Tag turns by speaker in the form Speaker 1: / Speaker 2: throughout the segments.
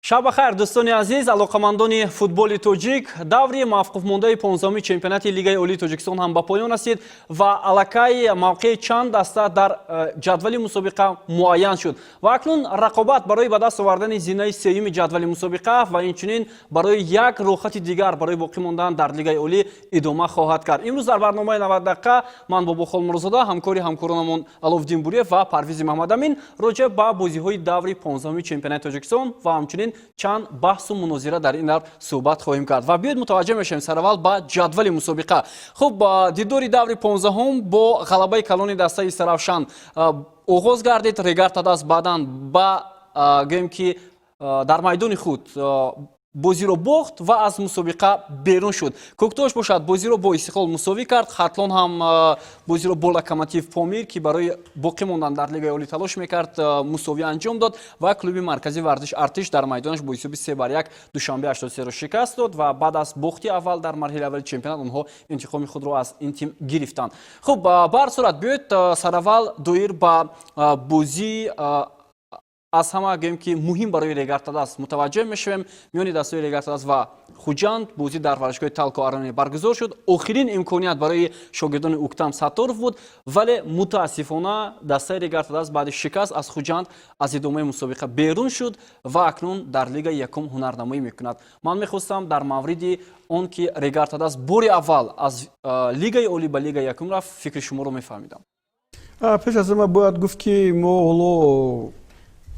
Speaker 1: Шаб бахайр, дӯстони азиз, алоқамандони футболи тоҷик. Даври мавқуфмондаи 15-уми чемпионати Лигаи Олии Тоҷикистон ҳам ба поён расид ва аллакай мавқеи чанд даста дар ҷадвали мусобиқа муайян шуд. Ва акнун рақобат барои ба даст овардани зинаи сеюми ҷадвали мусобиқа ва инчунин барои як роҳхати дигар барои боқӣ мондан дар Лигаи Олӣ идома хоҳад кард. Имрӯз дар барномаи 90 дақиқа ман, Бобохол Мурозода, ҳамкори ҳамкоронамон Аловдин Буриев ва Парвизи Маҳмадамин роҷеъ ба бозиҳои даври 15-уми чемпионати Тоҷикистон ва ҳамчунин чанд баҳсу мунозира дар ин давр суҳбат хоҳем кард. Ва биёед, мутаваҷҷеҳ мешавем сараввал ба ҷадвали мусобиқа. Хуб, дидори даври 15-ум бо ғалабаи калони дастаи Истаравшан оғоз гардид. Регар Тадас баъдан ба гӯем ки дар майдони худ бозиро бохт ва аз мусобиқа берун шуд. Кӯктош бошад, бозиро бо Истиқлол мусовӣ кард. Хатлон ҳам бозиро бо Локомотив Помир, ки барои боқӣ мондан дар Лигаи Олӣ талош мекард, мусовӣ анҷом дод. Ва клуби марказии варзиш Артиш дар майдонаш бо ҳисоби 3-1 Душанбе 83-ро шикаст дод ва баъд аз бохти аввал дар марҳилаи аввали чемпионат онҳо интиқоми худро аз ин тим гирифтанд. Хуб, ба ҳар сурат, биёед, сараввал доир ба бозии аз ҳама гӯем ки муҳим барои Регар Тадас мутаваҷҷеҳ мешавем. Миёни дастаи Регар Тадас ва Хуҷанд бозӣ дар варзишгоҳи Талко Арена баргузор шуд. Охирин имконият барои шогирдони Уктам Сатторов буд, вале мутаассифона дастаи Регар Тадас баъди шикаст аз Хуҷанд аз идомаи мусобиқа берун шуд ва акнун дар Лигаи якум ҳунарнамоӣ мекунад. Ман мехостам дар мавриди он ки Регар Тадас бори аввал аз Лигаи Олӣ ба Лигаи якум рафт, фикри шуморо мефаҳмидам.
Speaker 2: Пеш аз ҳама бояд гуфт, ки мо ҳоло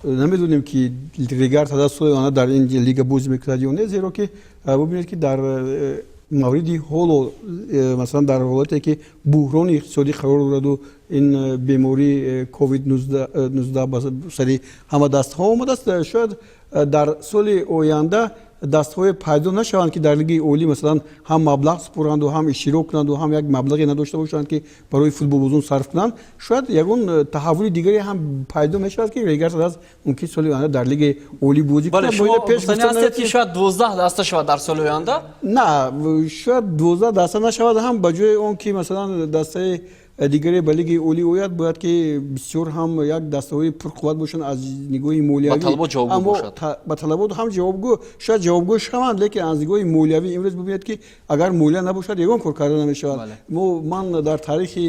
Speaker 2: намедонем, ки Регар Тадас соли оянда дар ин лига бозӣ мекунад ё не, зеро ки бубинед, ки дар мавриди ҳоло, масалан, дар ҳолате ки буҳрони иқтисодӣ қарор дораду ин бемории ковид 19 ба сари ҳама дастҳо омадааст, шояд дар соли оянда дастҳое пайдо нашаванд, ки дар Лигаи Олӣ, масалан, ҳам маблағ супоранду, ҳам иштирок кунанду, ҳам як маблағе надошта бошанд, ки барои футболбозон сарф кунанд. Шояд ягон таҳаввули дигаре ҳам пайдо мешавад, ки Регар Тадас мумкин соли оянда дар Лигаи Олӣ бозӣ
Speaker 1: кунад. Ки шояд 12 даста шавад дар соли оянда?
Speaker 2: На, шояд 12 даста нашавад ҳам. Ба ҷои он ки, масалан, дастаи дигаре ба Лигаи Олӣ ояд, бояд ки бисёр ҳам як дастаҳои пурқувват бошанд аз нигоҳи молиявӣ, ба талабот ҳам ҷавобгӯ. Шояд ҷавобгӯ шаванд, лекин аз нигоҳи молиявӣ имрӯз бибинед, ки агар молия набошад, ягон кор карда намешавад. Мо, ман дар таърихи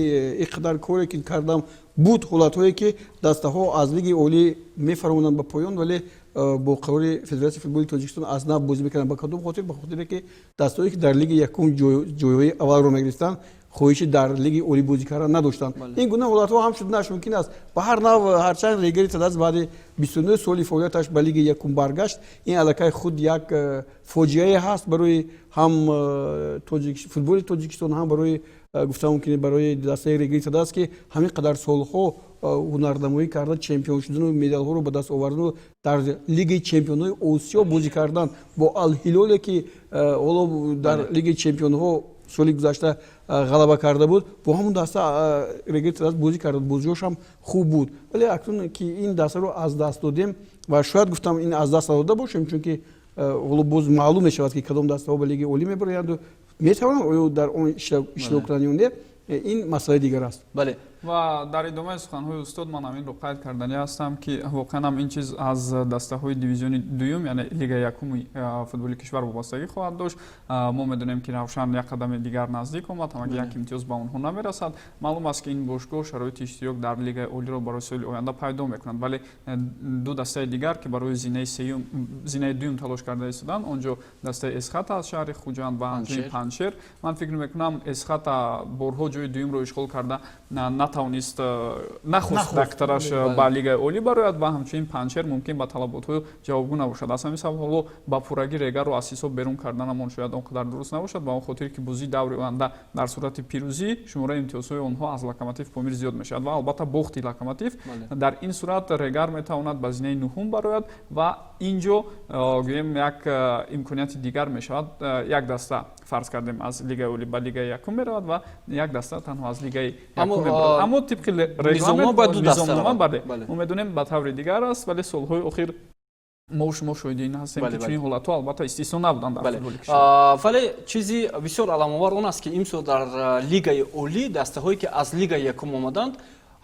Speaker 2: ин қадар коре ки кардам, буд ҳолатҳое, ки дастаҳо аз Лигаи Олӣ мефаромаданд ба поён, вале бо қарори Федератсияи футболи Тоҷикистон аз нав бозӣ мекарданд. Ба кадом хотир? Ба хотире ки дастаҳое, ки дар Лигаи якум ҷойҳои аввалро мегирифтанд, хоҳиши дар Лигаи Олӣ бозӣ кардан надоштанд. Ин гуна ҳолатҳо ҳам шуданаш мумкин аст. Ба ҳар нав, ҳарчанд Регари Тадас баъди 29 соли фаъолияташ ба Лигаи якум баргашт, ин аллакай худ як фоҷиае ҳаст барои ҳам футболи Тоҷикистон, ҳам барои, гуфта мумкин, барои дастаи Регари Тадас, ки ҳамин қадар солҳо ҳунарнамоӣ карда, чемпион шудану медалҳоро ба даст овардану дар Лигаи чемпионҳои Осиё бозӣ кардан бо Алҳилоле, ки ҳоло дар Лигаи чемпионҳо соли гузашта ғалаба карда буд, бо ҳамон даста Регар Тадас бозӣ карда, бозиҳош ҳам хуб буд. Вале акнун ки ин дастаро аз даст додем ва шояд, гуфтам, ин аз даст надода бошем, чунки ҳоло боз маълум мешавад, ки кадом дастаҳо ба Лигаи Олӣ мебароянду метавонанд оё дар он иштирок кунанд ё не, ин масъалаи дигар аст.
Speaker 1: Бале.
Speaker 3: Ва дар идомаи суханҳои устод ман ҳаминро қайд карданӣ ҳастам, ки воқеан ҳам ин чиз аз дастаҳои дивизиони дуюм, яъне Лигаи якуми футболи кишвар, вобастагӣ хоҳад дошт. Мо медонем, ки Равшан як қадами дигар наздик омад, ҳамаги як имтиёз ба онҳо намерасад. Маълум аст, ки ин бошгоҳ шароити иштирок дар Лигаи Олиро барои соли оянда пайдо мекунад, вале ду дастаи дигар, ки барои зинаи сеюм, зинаи дуюм талош карда истоданд, он ҷо дастаи Эсхата аз шаҳри Хуҷанд ва ҳамчунин Панҷшер. Ман фикр мекунам, Эсхата борҳо ҷои дуюмро ишғол карда натавонист, нахост дактараш ба Лигаи Олӣ барояд ва ҳамчунин Панҷшер мумкин ба талаботҳо ҷавобгӯ набошад. Аз ҳамин сабаб ҳоло ба пуррагӣ Регарро аз ҳисоб берун карданамон шояд он қадар дуруст набошад, ба он хотире ки бозии даври оянда дар сурати пирӯзӣ шумораи имтиёзҳои онҳо аз Локомотив Помир зиёд мешавад ва албатта бохти Локомотив, дар ин сурат Регар метавонад ба зинаи нуҳум барояд ва ин ҷо, гӯем, як имконияти дигар мешавад: як даста, фарз кардем, аз Лигаи Олӣ ба Лигаи якум меравад ва як даста танҳо аз Лигаи якум мебарад. Аммо тибқи регламент, бале, мо медонем, ба таври дигар аст, вале солҳои охир мо шумо шоҳиди ин ҳастем, ки чунин ҳолатҳо албатта истисно набуданд дар футболи
Speaker 1: кишвар. Вале чизи бисёр аламовар он аст, ки имсол дар Лигаи Олӣ дастаҳое, ки аз Лигаи якум омаданд,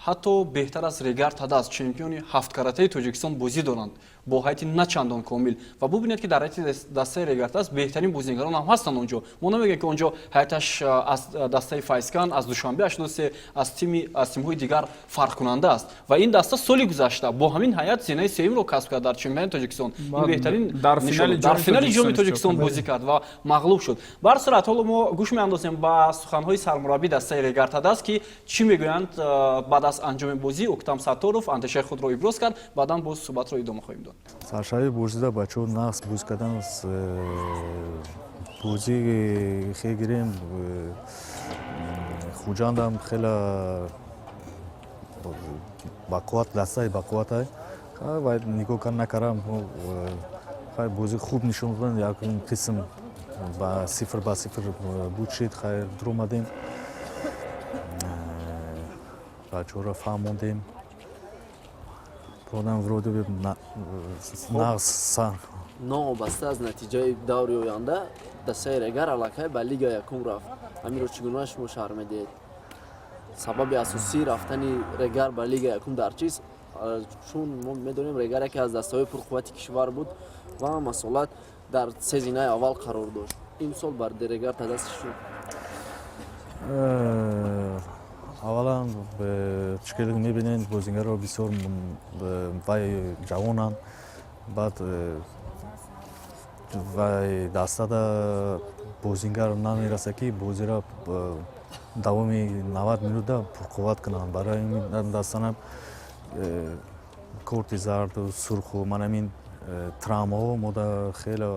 Speaker 1: ҳатто беҳтар аз Регар Тадас, чемпиони ҳафткаратаи Тоҷикистон, бозӣ доранд. Бо ҳайати начандон комил. Ва бубинед, ки дар ҳайати дастаи Регар-ТадАЗ беҳтарин бозигарон ҳам ҳастанд онҷо. Мо намегӯем, ки онҷо ҳайаташ аз дастаи Файзканд, аз Душанбе 83, аз тимҳои дигар фарқкунанда аст. Ва ин даста соли гузашта бо ҳамин ҳайат зинаи сеюмро касб кард дар чемпионати Тоҷикистон. Ин беҳтарин дар финали Ҷоми Тоҷикистон бозӣ кард ва мағлуб шуд. Ба ҳар сурат, ҳоло мо гӯш меандозем ба суханҳои сармураббии дастаи Регар-ТадАЗ, ки чӣ мегӯянд баъд аз анҷоми бозӣ. Уктам Сатторов андешаи худро иброз кард, баъдан боз суҳбатро идома хоҳем дод.
Speaker 4: Саршавии бозида бачаҳо нағз бозӣ кардан. Бозӣ хел гирем, Хуҷандам хеле бақувват, дастаи бақувватай. Вай нигоҳ кар накардам, хай, бозӣ хуб нишон доданд. Якум қисм ба 0-0 буд шид, хайр, дуромадем, бачаҳоро фаҳмондем, бодам вроде бы нағз.
Speaker 5: Новобаста аз натиҷаи даври оянда, дастаи Регар аллакай ба Лига якум рафт. Ҳаминро чӣ гуна шумо шарҳ медиҳед? Сабаби асосии рафтани Регар ба Лига якум дар чист? Чун мо медонем, Регар яке аз дастаҳои пурқуввати кишвар буд ва масолат дар се зинаи аввал қарор дошт. Имсол бар Регар ТадАЗ чӣ шуд?
Speaker 4: Аввалан, чӣ ки мебинед, бозингарро бисёр вай ҷавонанд. Баъд вай дастада бозингар намерасад, ки бозиро давоми 90 минута пурқувват кунанд. Барои ин дастанам корти зарду сурху ман ҳамин травмаҳо мода хеле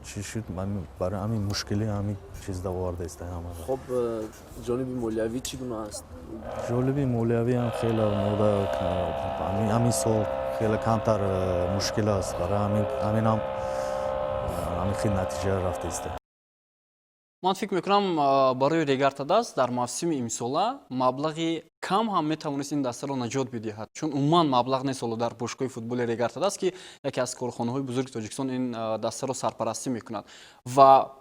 Speaker 4: чӣ шуд. Барои ҳамин мушкилӣ ҳамин чиз оварда иста ҳама.
Speaker 5: Хоб, ҷониби молиявӣ чӣ гуна аст?
Speaker 4: Ҷониби молиявӣ ҳам хеле мода ҳамин сол хеле камтар мушкил аст. Барои ҳаминам ҳамин хел натиҷа рафта иста.
Speaker 1: Ман фикр мекунам, барои Регар-ТадАЗ дар мавсими имсола маблағи кам ҳам метавонист ин дастаро наҷот бидиҳад, чун умуман маблағ нест ҳоло дар бошгоҳи футболи Регар-ТадАЗ, ки яке аз корхонаҳои бузурги Тоҷикистон ин дастаро сарпарастӣ мекунад. Ва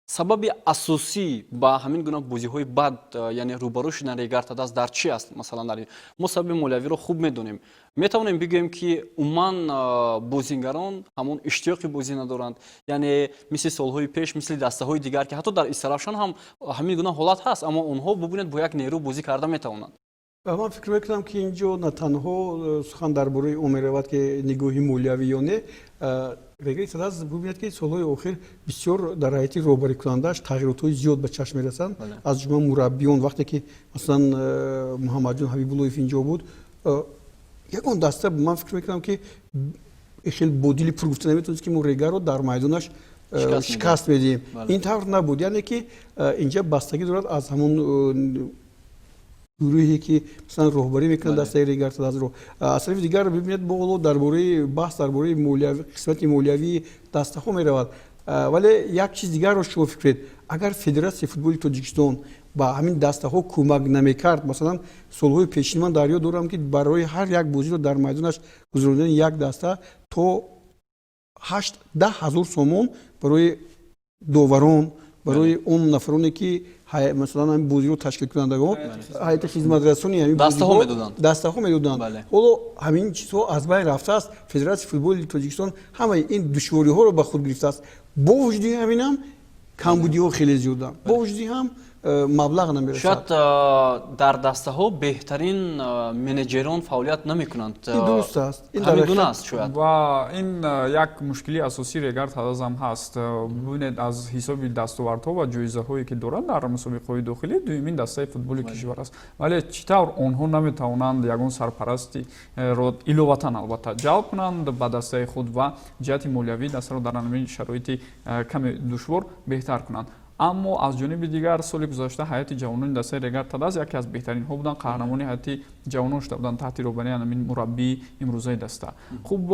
Speaker 1: сабаби асосӣ ба ҳамин гуна бозиҳои бад, яъне рӯбарӯ шудан Регар-ТадАЗ, дар чӣ аст? Масалан, дар мо сабаби молиявиро хуб медонем. Метавонем бигӯем, ки умуман бозингарон ҳамон иштиёқи бозӣ надоранд, яъне мисли солҳои пеш, мисли дастаҳои дигар, ки ҳатто дар Истаравшан ҳам ҳамин гуна ҳолат ҳаст, аммо онҳо, бубинед, бо як нерӯ бозӣ карда метавонанд.
Speaker 2: Ман фикр мекунам, ки ин ҷо на танҳо сухан дар бораи он меравад, ки нигоҳи молиявӣ ё не. Регари ТадАЗ, бубинед, ки солҳои охир бисёр дар ҳайати роҳбарикунандааш тағйиротҳои зиёд ба чашм мерасанд, аз ҷумла мураббиён. Вақте ки, масалан, Муҳаммадҷон Ҳабибуллоев инҷо буд, ягон даста, ман фикр мекунам, ки хеле бо дили пур гуфта наметавонист, ки мо Регарро дар майдонаш шикаст медиҳем. Ин тавр набуд. Яъне ки инҷа бастагӣ дорад аз ҳамон гурӯҳе, ки масалан роҳбарӣ мекунад дастаи Регар ТадАЗро. Аз тарафи дигар, бибинед, бо ҳоло дар бораи баҳс дар бораи қисмати молиявии дастаҳо меравад, вале як чиз дигарро шумо фикр кунед: агар Федератсияи футболи Тоҷикистон ба ҳамин дастаҳо кӯмак намекард, масалан, солҳои пешин ман дар ёд дорам, ки барои ҳар як бозиро дар майдонаш гузарондани як даста то 8-10 ҳазор сомон барои доварон, барои он нафароне, ки масалан ҳамин бозиро ташкилкунандагон, ҳайати хизматрасони ҳамин
Speaker 1: дастаҳо медоданд.
Speaker 2: Дастаҳо медоданд. Ҳоло ҳамин чизҳо аз байн рафтааст. Федератсияи футболи Тоҷикистон ҳамаи ин душвориҳоро ба худ гирифтааст. Бо вуҷуди ҳаминам камбудиҳо хеле зиёданд, бо вуҷуди ҳам маблағ намерасад.
Speaker 1: Шояд дар дастаҳо беҳтарин менеҷерон фаъолият намекунанд.
Speaker 2: Ин дуруст аст.
Speaker 1: Ҳамин гуна аст шояд.
Speaker 3: Ва ин як мушкилии асосии Регар ТадАЗам ҳаст. Бубинед, аз ҳисоби дастовардҳо ва ҷоизаҳое, ки дорад дар мусобиқаҳои дохилӣ, дуюмин дастаи футболи кишвар аст, вале чӣ тавр онҳо наметавонанд ягон сарпарастиро иловатан, албатта, ҷалб кунанд ба дастаи худ ва ҷиҳати молиявии дастаро дар ҳамин шароити каме душвор беҳтар кунанд? Аммо аз ҷониби дигар, соли гузашта ҳайати ҷавонони дастаи Регар ТадАЗ яке аз беҳтаринҳо буданд, қаҳрамони ҳайати ҷавонон шуда буданд таҳти роҳбарии ҳамин мураббии имрӯзаи даста. Хуб,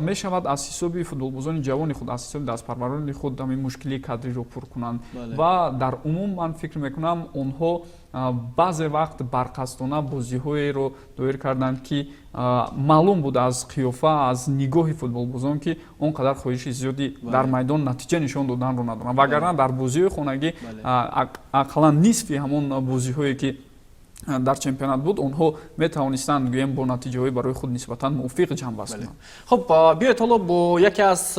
Speaker 3: мешавад аз ҳисоби футболбозони ҷавони худ, аз ҳисоби дастпарварони худ ҳамин мушкилии кадриро пур кунанд. Ва дар умум ман фикр мекунам, онҳо баъзе вақт барқасдона бозиҳоеро доир карданд, ки маълум буд аз қиёфа, аз нигоҳи футболбозон, ки он қадар хоҳиши зиёди дар майдон натиҷа нишон доданро надоранд. Вагарна дар бозиҳои хонагӣ ақаллан нисфи ҳамон бозиҳое, ки Дар чемпионат буд, онҳо метавонистанд, гӯем, бо натиҷаҳои барои худ нисбатан мувофиқ ҷамъбаст кунанд.
Speaker 1: Хуб, биёед, ҳоло бо яке аз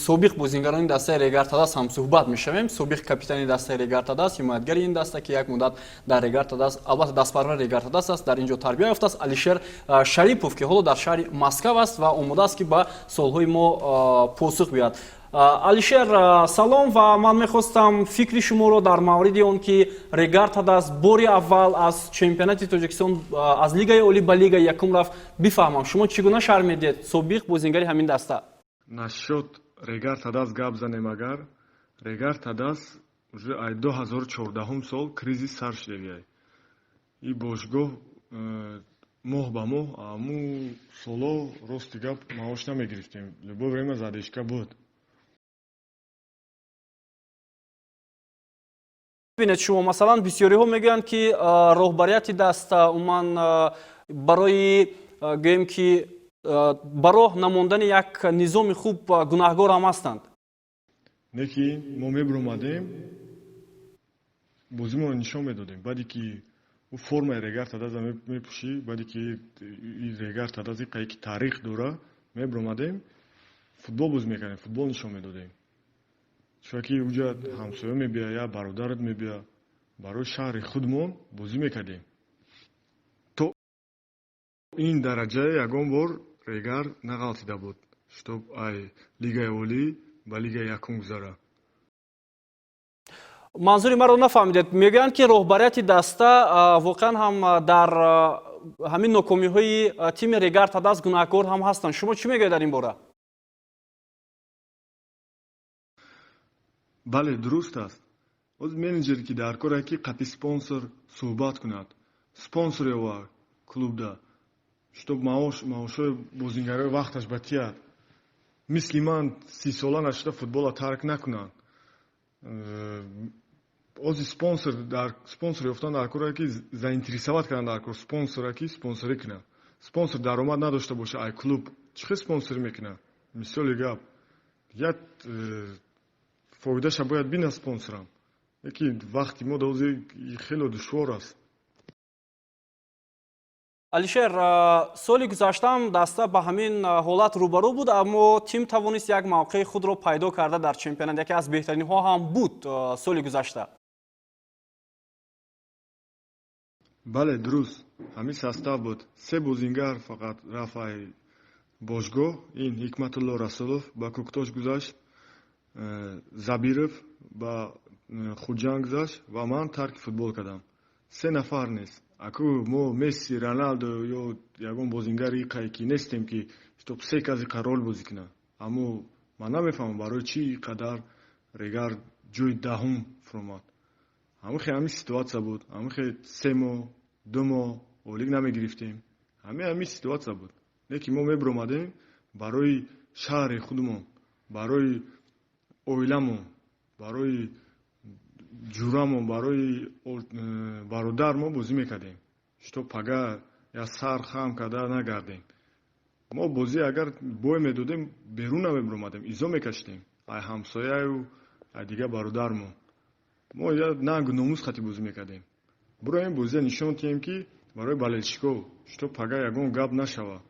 Speaker 1: собиқ бозингарони дастаи Регар Тадас ҳам суҳбат мешавем. Собиқ капитани дастаи Регар Тадас, ҳимоятгари ин даста, ки як муддат дар Регар Тадас, албатта, дастпарвари Регар Тадас аст, дар ин ҷо тарбия ёфтааст, Алишер Шарипов, ки ҳоло дар шаҳри Москав аст ва омода аст, ки ба суолҳои мо посух биёяд. Алишер, салом, ва ман мехостам фикри шуморо дар мавриди он ки Регар Тадас бори аввал аз чемпионати Тоҷикистон, аз Лигаи олӣ ба Лигаи якум рафт, бифаҳмам. Шумо чӣ гуна шарҳ медиҳед, собиқ бозингари ҳамин даста?
Speaker 6: Насчёт Регар Тадас гап занем агар, Регар Тадас уже ай 2014 сол кризис сар шудагиай. И бошгоҳ моҳ ба моҳ, аму соло, рости гап, маош намегирифтем, любое время задержка буд.
Speaker 1: Бинед, шумо, масалан, бисёриҳо мегӯянд, ки роҳбарияти даста умуман барои, гӯем ки, ба роҳ намондани як низоми хуб гунаҳгор ҳам ҳастанд.
Speaker 6: Не ки мо мебуромадем, бозимонро нишон медодем. Баъде ки ӯ формаи Регар Тадаза мепӯшӣ, баъде ки Регар Тадаз иқае ки таърих дора, мебуромадем, футбол бозӣ мекардем, футбол нишон медодем. Чунки уҷа ҳамсоя мебия, я бародарат мебия, барои шаҳри худмон бозӣ мекардем. То ин дараҷа ягон бор Регар нағалтида буд, чтоб ай Лигаи олӣ ба Лигаи якум гузара.
Speaker 1: Манзури маро нафаҳмидед. Мегӯянд, ки роҳбарияти даста воқеан ҳам дар ҳамин нокомиҳои тими Регар Тадас гунаҳкор ҳам ҳастанд. Шумо чӣ мегӯед дар ин бора?
Speaker 6: Бале, дуруст аст. Ҳозир менеҷере ки дар коре, ки қати спонсор суҳбат кунад, спонсор ёва клубда, чтоб маошҳои бозингарои вақташ ба тияд, мисли ман 30-сола нашуда футбола тарк накунанд. Ҳозир спонсор ёфтан дар коре, ки заинтересовать кардан дар кор спонсора, ки спонсорӣ кунад. Спонсор даромад надошта боша ай клуб, чӣ хел спонсорӣ мекунад? Мисоли гап, як фоидаша бояд бинад спонсорам. Яки вақти мо ҳозир хеле душвор аст.
Speaker 1: Алишер, соли гузаштаам даста ба ҳамин ҳолат рӯбарӯ буд, аммо тим тавонист як мавқеи худро пайдо карда дар чемпионат, яке аз беҳтаринҳо ҳам буд соли гузашта.
Speaker 6: Бале, дуруст, ҳамин состав буд. Се бозингар фақат рафт ай бошгоҳ. Ин Ҳикматулло Расулов ба Кӯктош гузашт, Забиров ба Хуҷанд гузашт ва ман тарки футбол кардам. Се нафар нест. Аку мо Месси, Роналдо ё ягон бозингари иқае ки нестем, ки чтоб се кази рол бозӣ кунад. Аммо ман намефаҳмам, барои чӣ қадар Регар ҷои 10-ум фуромад. Ҳамихе ҳамин ситуатсия буд, ҳамихе 3 моҳ, 2 моҳ ойлик намегирифтем, ҳамин ситуатсия буд. Не ки мо мебуромадем, барои шаҳри худмон, барои оиламон, барои ҷурамон, барои бародармон бозӣ мекардем, чтоб пага я сар хам карда нагардем. Мо бозӣ агар бой медодем, берун намебуромадем, изо мекашидем ай ҳамсояю ай дигар бародармон. Мо я нангу номус хати бозӣ мекардем. Буроем, бозия нишон диҳем, ки барои болельщиков, чтоб пага ягон гап нашава.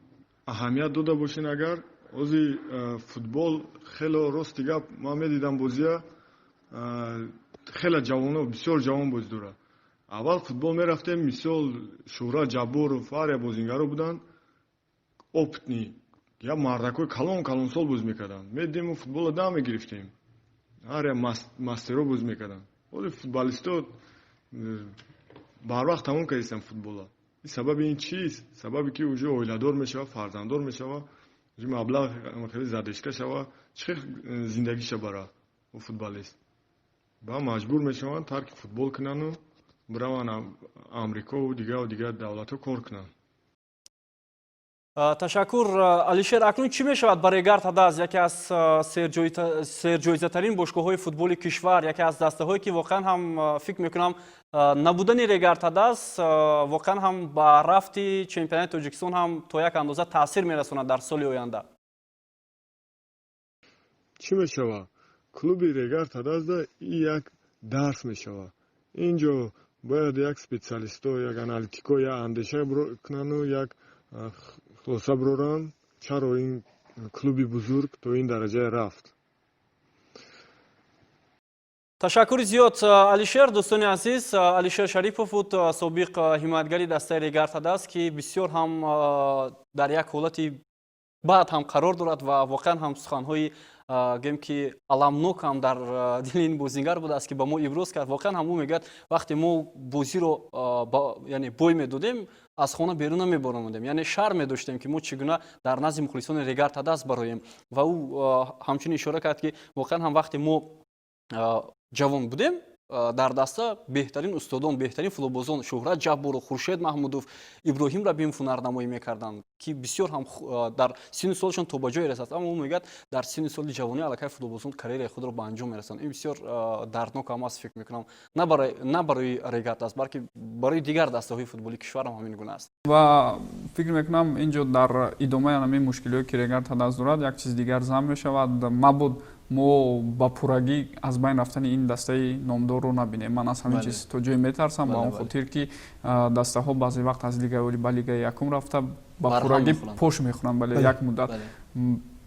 Speaker 6: Аҳамият дода бошен агар, ҳозир футбол хело, рости гап, ман медидам бозия, хеле ҷавоно, бисёр ҷавон бозӣ дорад. Аввал футбол мерафтем, мисол, Шӯҳрат Ҷабборов, ҳар як бозингаро буданд опытный, як мардакҳои калон калонсол бозӣ мекарданд. Медидему, футболро дам мегирифтем, ҳар як мастеро бозӣ мекарданд. Ҳозир футболистҳо барвақт тамом кардистанд футбола. Ин сабаби ин чист? Сабаби ки уже оиладор мешавад, фарзанддор мешавад, уже маблағ хеле задержка шава, чӣ хел зиндагиша барад ӯ футболист? Ба маҷбур мешаванд тарки футбол кунану бираванд Амрикову дигару дигар давлатҳо кор кунанд.
Speaker 1: Ташаккур, Алишер. Акнун чӣ мешавад ба Регар Тадаз, яке аз серҷоизатарин бошгоҳҳои футболи кишвар, яке аз дастаҳое, ки воқеан ҳам, фикр мекунам, набудани Регар Тадаз воқеан ҳам ба рафти чемпионати Тоҷикистон ҳам то як андоза таъсир мерасонад дар соли оянда?
Speaker 6: Чӣ мешавад? Клуби Регар Тадазда и як дарс мешавад. Ин ҷо Бояд як специалистҳо, як аналитикҳо як андеша кунану як хулоса бироранд, чаро ин клуби бузург то ин дараҷа рафт.
Speaker 1: Ташаккури зиёд, Алишер. Дӯстони азиз, Алишер Шарипов буд, собиқ ҳимоятгари дастаи Регар ТадАЗ, ки бисёр ҳам дар як ҳолати бад ҳам қарор дорад ва воқеан ҳам суханҳои, гӯем ки, аламнок ҳам дар дили ин бозингар будааст, ки ба мо иброз кард. Воқеан ҳам ӯ мегӯяд, вақте мо бозиро, яъне, бой медодем, аз хона берун намебаромадем, яъне шарм медоштем, ки мо чӣ гуна дар назди мухлисони Регар ТадАЗ бароем. Ва ӯ ҳамчунин ишора кард, ки воқеан ҳам вақте мо ҷавон будем, дар даста беҳтарин устодон, беҳтарин футболбозон Шӯҳрат Ҷабборов, Хуршед Маҳмудов, Иброҳим Рабимов ҳунарнамоӣ мекарданд, ки бисёр ҳам дар синну солшон то ба ҷое расад. Аммо ӯ мегӯяд, дар синну соли ҷавонӣ аллакай футболбозон карьераи худро ба анҷом мерасонанд. Ин бисёр дарднок ҳам аст, фикр мекунам, на барои Регар аст, балки барои дигар дастаҳои футболи кишварам ҳамин гуна аст.
Speaker 3: Ва фикр мекунам, ин ҷо дар идомаи ҳамин мушкилиҳое, ки Регар ТадАЗ дорад, як чиз дигар зам мешавад. Мабод мо ба пуррагӣ аз байн рафтани ин дастаи номдорро набинем. Ман аз ҳамин чиз то ҷое метарсам, ба он хотир ки дастаҳо баъзе вақт аз лигаи олӣ ба лигаи якум рафта, ба пуррагӣ пош мехӯранд. Бале, як муддат,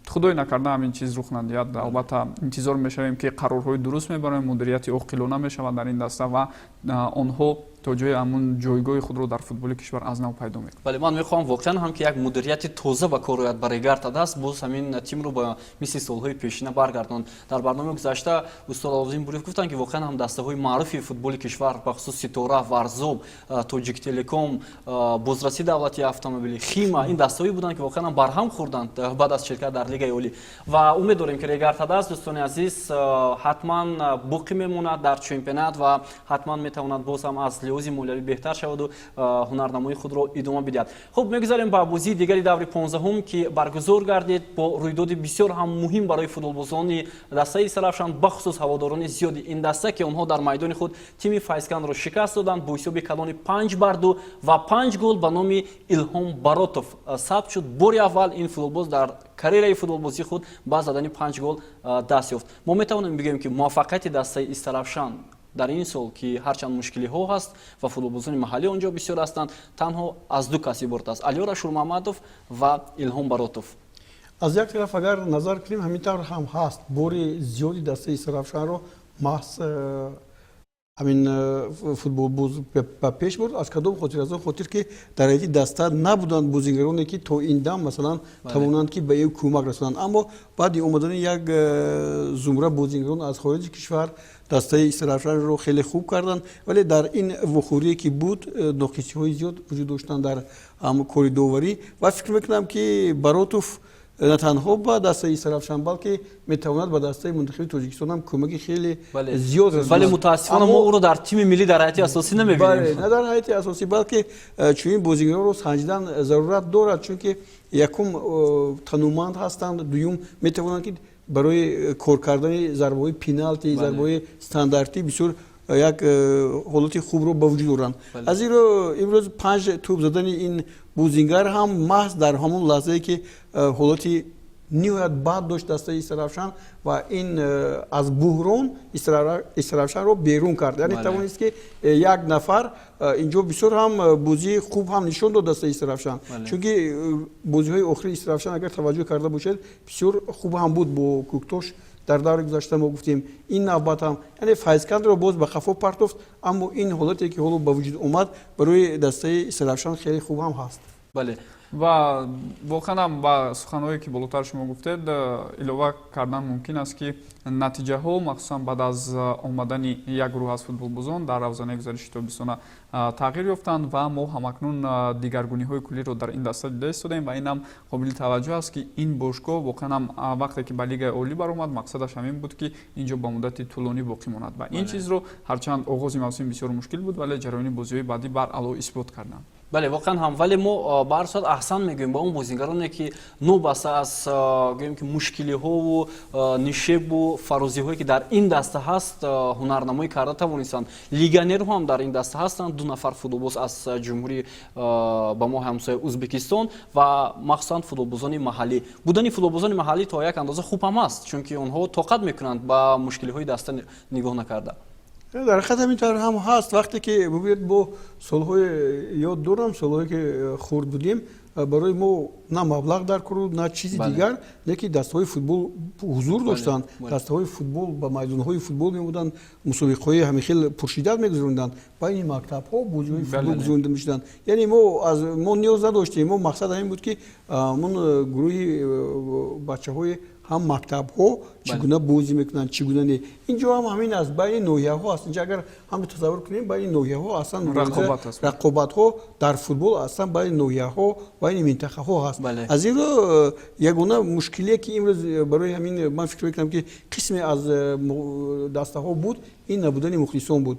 Speaker 3: худое накарда, ҳамин чиз рух надиҳад. Албатта, интизор мешавем, ки қарорҳои дуруст мебарем, мудирияти оқилона мешавад дар ин даста ва онҳо то ҷои ҳамун ҷойгоҳи худро дар футболи кишвар аз нав пайдо мекунанд.
Speaker 1: Бале, ман мехоҳам воқеан ҳам, ки як мудирияти тоза ба кор ояд ба Регар ТадАЗ, боз ҳамин тимро ба мисли солҳои пешина баргардонанд. Дар барномаи гузашта устод Аловзин Буриев гуфтанд, ки воқеан ҳам дастаҳои маъруфи футболи кишвар, бахусус Ситора, Варзоб, Тоҷиктелеком, Бозрасии давлатии автомобилӣ, Хима, ин дастаҳое буданд, ки воқеан ҳам барҳам хӯрданд баъд аз ширкат дар лигаи олӣ. Ва умед дорем, ки Регар ТадАЗ, дӯстони азиз, ҳатман боқӣ мемонад дар чемпионат ва ҳатман метавонад боз ҳам аз лиҳози молиявӣ беҳтар шаваду ҳунарнамоии худро идома бидиҳад. Хуб, мегузарем ба бозии дигари даври 15-ум, ки баргузор гардид бо рӯйдоди бисёр ҳам муҳим барои футболбозони дастаи Истаравшан, бахусус ҳаводорони зиёди ин даста, ки онҳо дар майдони худ тими Файзканро шикаст доданд бо ҳисоби калони 5-2 ва панҷ гол ба номи Илҳом Баротов сабт шуд. Бори аввал ин футболбоз дар карьераи футболбозии худ ба задани панҷ гол даст ёфт. Мо метавонем бигӯем, ки муваффақияти дастаи Истаравшан дар ин сол, ки ҳарчанд мушкилиҳо ҳаст ва футболбозони маҳаллӣ он ҷо бисёр ҳастанд, танҳо аз ду кас иборат аст: Алиёр Ашурмаҳмадов ва Илҳом Баротов.
Speaker 2: Аз як тараф агар назар кунем, ҳамин тавр ҳам ҳаст. Бори зиёди дастаи Истаравшанро маҳз ҳамин футболбоз ба пеш бурд. Аз кадом хотир? Аз он хотир, ки дар ҳайати даста набуданд бозигароне, ки то ин дам, масалан, тавонанд, ки ба ӯ кӯмак расонанд. Аммо баъди омадани як зумра бозигарон аз хориҷи кишвар дастаи Истаравшанро хеле хуб карданд. Вале дар ин вохӯрие, ки буд, ноқисиҳои зиёд вуҷуд доштанд дар кори доварӣ. Ва фикр мекунам, ки Баротов на танҳо ба дастаи Истаравшан, балки метавонад ба дастаи мунтахаби Тоҷикистон ҳам кӯмаки хеле зиёд.
Speaker 1: Вале мутаассифона мо ӯро дар тими миллӣ дар ҳайати асосӣ намебинем.
Speaker 2: На дар ҳайати асосӣ, балки чунин бозигаронро санҷидан зарурат дорад, чунки якум, тануманд ҳастанд, дуюм, метавонанд, ки барои кор кардани зарбаҳои пеналти, зарбаҳои стандартӣ бисёр як ҳолати хубро ба вуҷуд оранд. Аз ин рӯ имрӯз панҷ тӯб задани ин бозингар ҳам маҳз дар ҳамон лаҳзае, ки ҳолати ниҳоят бад дошт дастаи Истаравшан, ва ин аз буҳрон Истаравшанро берун кард, яъне тавонист, ки як нафар инҷо бисёр ҳам бозии хуб ҳам нишон дод дастаи Истаравшан, чунки бозиҳои охири Истаравшан, агар таваҷҷӯҳ карда бошед, бисёр хуб ҳам буд бо Кӯктош. Дар даври гузашта мо гуфтем, ин навбат ҳам, яъне, Файзкандро боз ба қафо партофт. Аммо ин ҳолате, ки ҳоло ба вуҷуд омад, барои дастаи Истаравшан хеле хуб ҳам ҳаст.
Speaker 3: Ва воқеан ҳам ба суханҳое, ки болотар шумо гуфтед, илова кардан мумкин аст, ки натиҷаҳо, махсусан баъд аз омадани як гурӯҳ аз футболбозон дар равзанаи гузариши тобистона, тағйир ёфтанд ва мо ҳамакнун дигаргуниҳои куллиро дар ин даста дида истодаем. Ва ин ҳам қобили таваҷҷӯҳ аст, ки ин бошгоҳ воқеан ҳам вақте ки ба лигаи олӣ баромад, мақсадаш ҳамин буд, ки ин ҷо ба муддати тӯлонӣ боқӣ монад. Ва ин чизро, ҳарчанд оғози мавсим бисёр мушкил буд, вале ҷараёни бозиҳои баъдӣ баръало исбот карданд.
Speaker 1: Бале, воқеан ҳам. Вале мо ба ҳар сурат аҳсан мегӯем ба он бозингароне, ки нобаста аз, гӯем ки, мушкилиҳову нишебу фарозиҳое, ки дар ин даста ҳаст, ҳунарнамоӣ карда тавонистанд. Легионерҳо ҳам дар ин даста ҳастанд, ду нафар футболбоз аз ҷумҳурии ба мо ҳамсоя Узбекистон ва махсусан футболбозони маҳаллӣ. Будани футболбозони маҳаллӣ то як андоза хуб ҳам аст, чунки онҳо тоқат мекунанд, ба мушкилиҳои даста нигоҳ накарда.
Speaker 2: Дар ҳақиқат ҳамин тавр ҳам ҳаст. Вақте ки бубинед, бо солҳои ёд дорам, солҳое ки хурд будем, барои мо на маблағ дар кор буд, на чизи дигар, лекин дастаҳои футбол ҳузур доштанд. Дастаҳои футбол ба майдонҳои футбол мебуданд, мусобиқаҳои ҳамин хел пуршиддат мегузаронданд, байни мактабҳо бозиҳои футбол гузаронида мешуданд. Яъне мо аз мо ниёз надоштем. Мо мақсад ҳамин буд, ки ҳамон гурӯҳи бачаҳои ҳам мактабҳо чӣ гуна бозӣ мекунанд, чӣ гуна не. Инҷо ҳам ҳамин аст, байни ноҳияҳо аст. Инҷа агар ҳам тасаввур кунем, байни ноҳияҳо аслан рақобатҳо дар футбол аслан байни ноҳияҳо, байни минтақаҳо ҳаст. Аз ин рӯ ягона мушкилие, ки имрӯз барои ҳамин ман фикр мекунам, ки қисме аз дастаҳо буд, ин набудани мухлисон буд.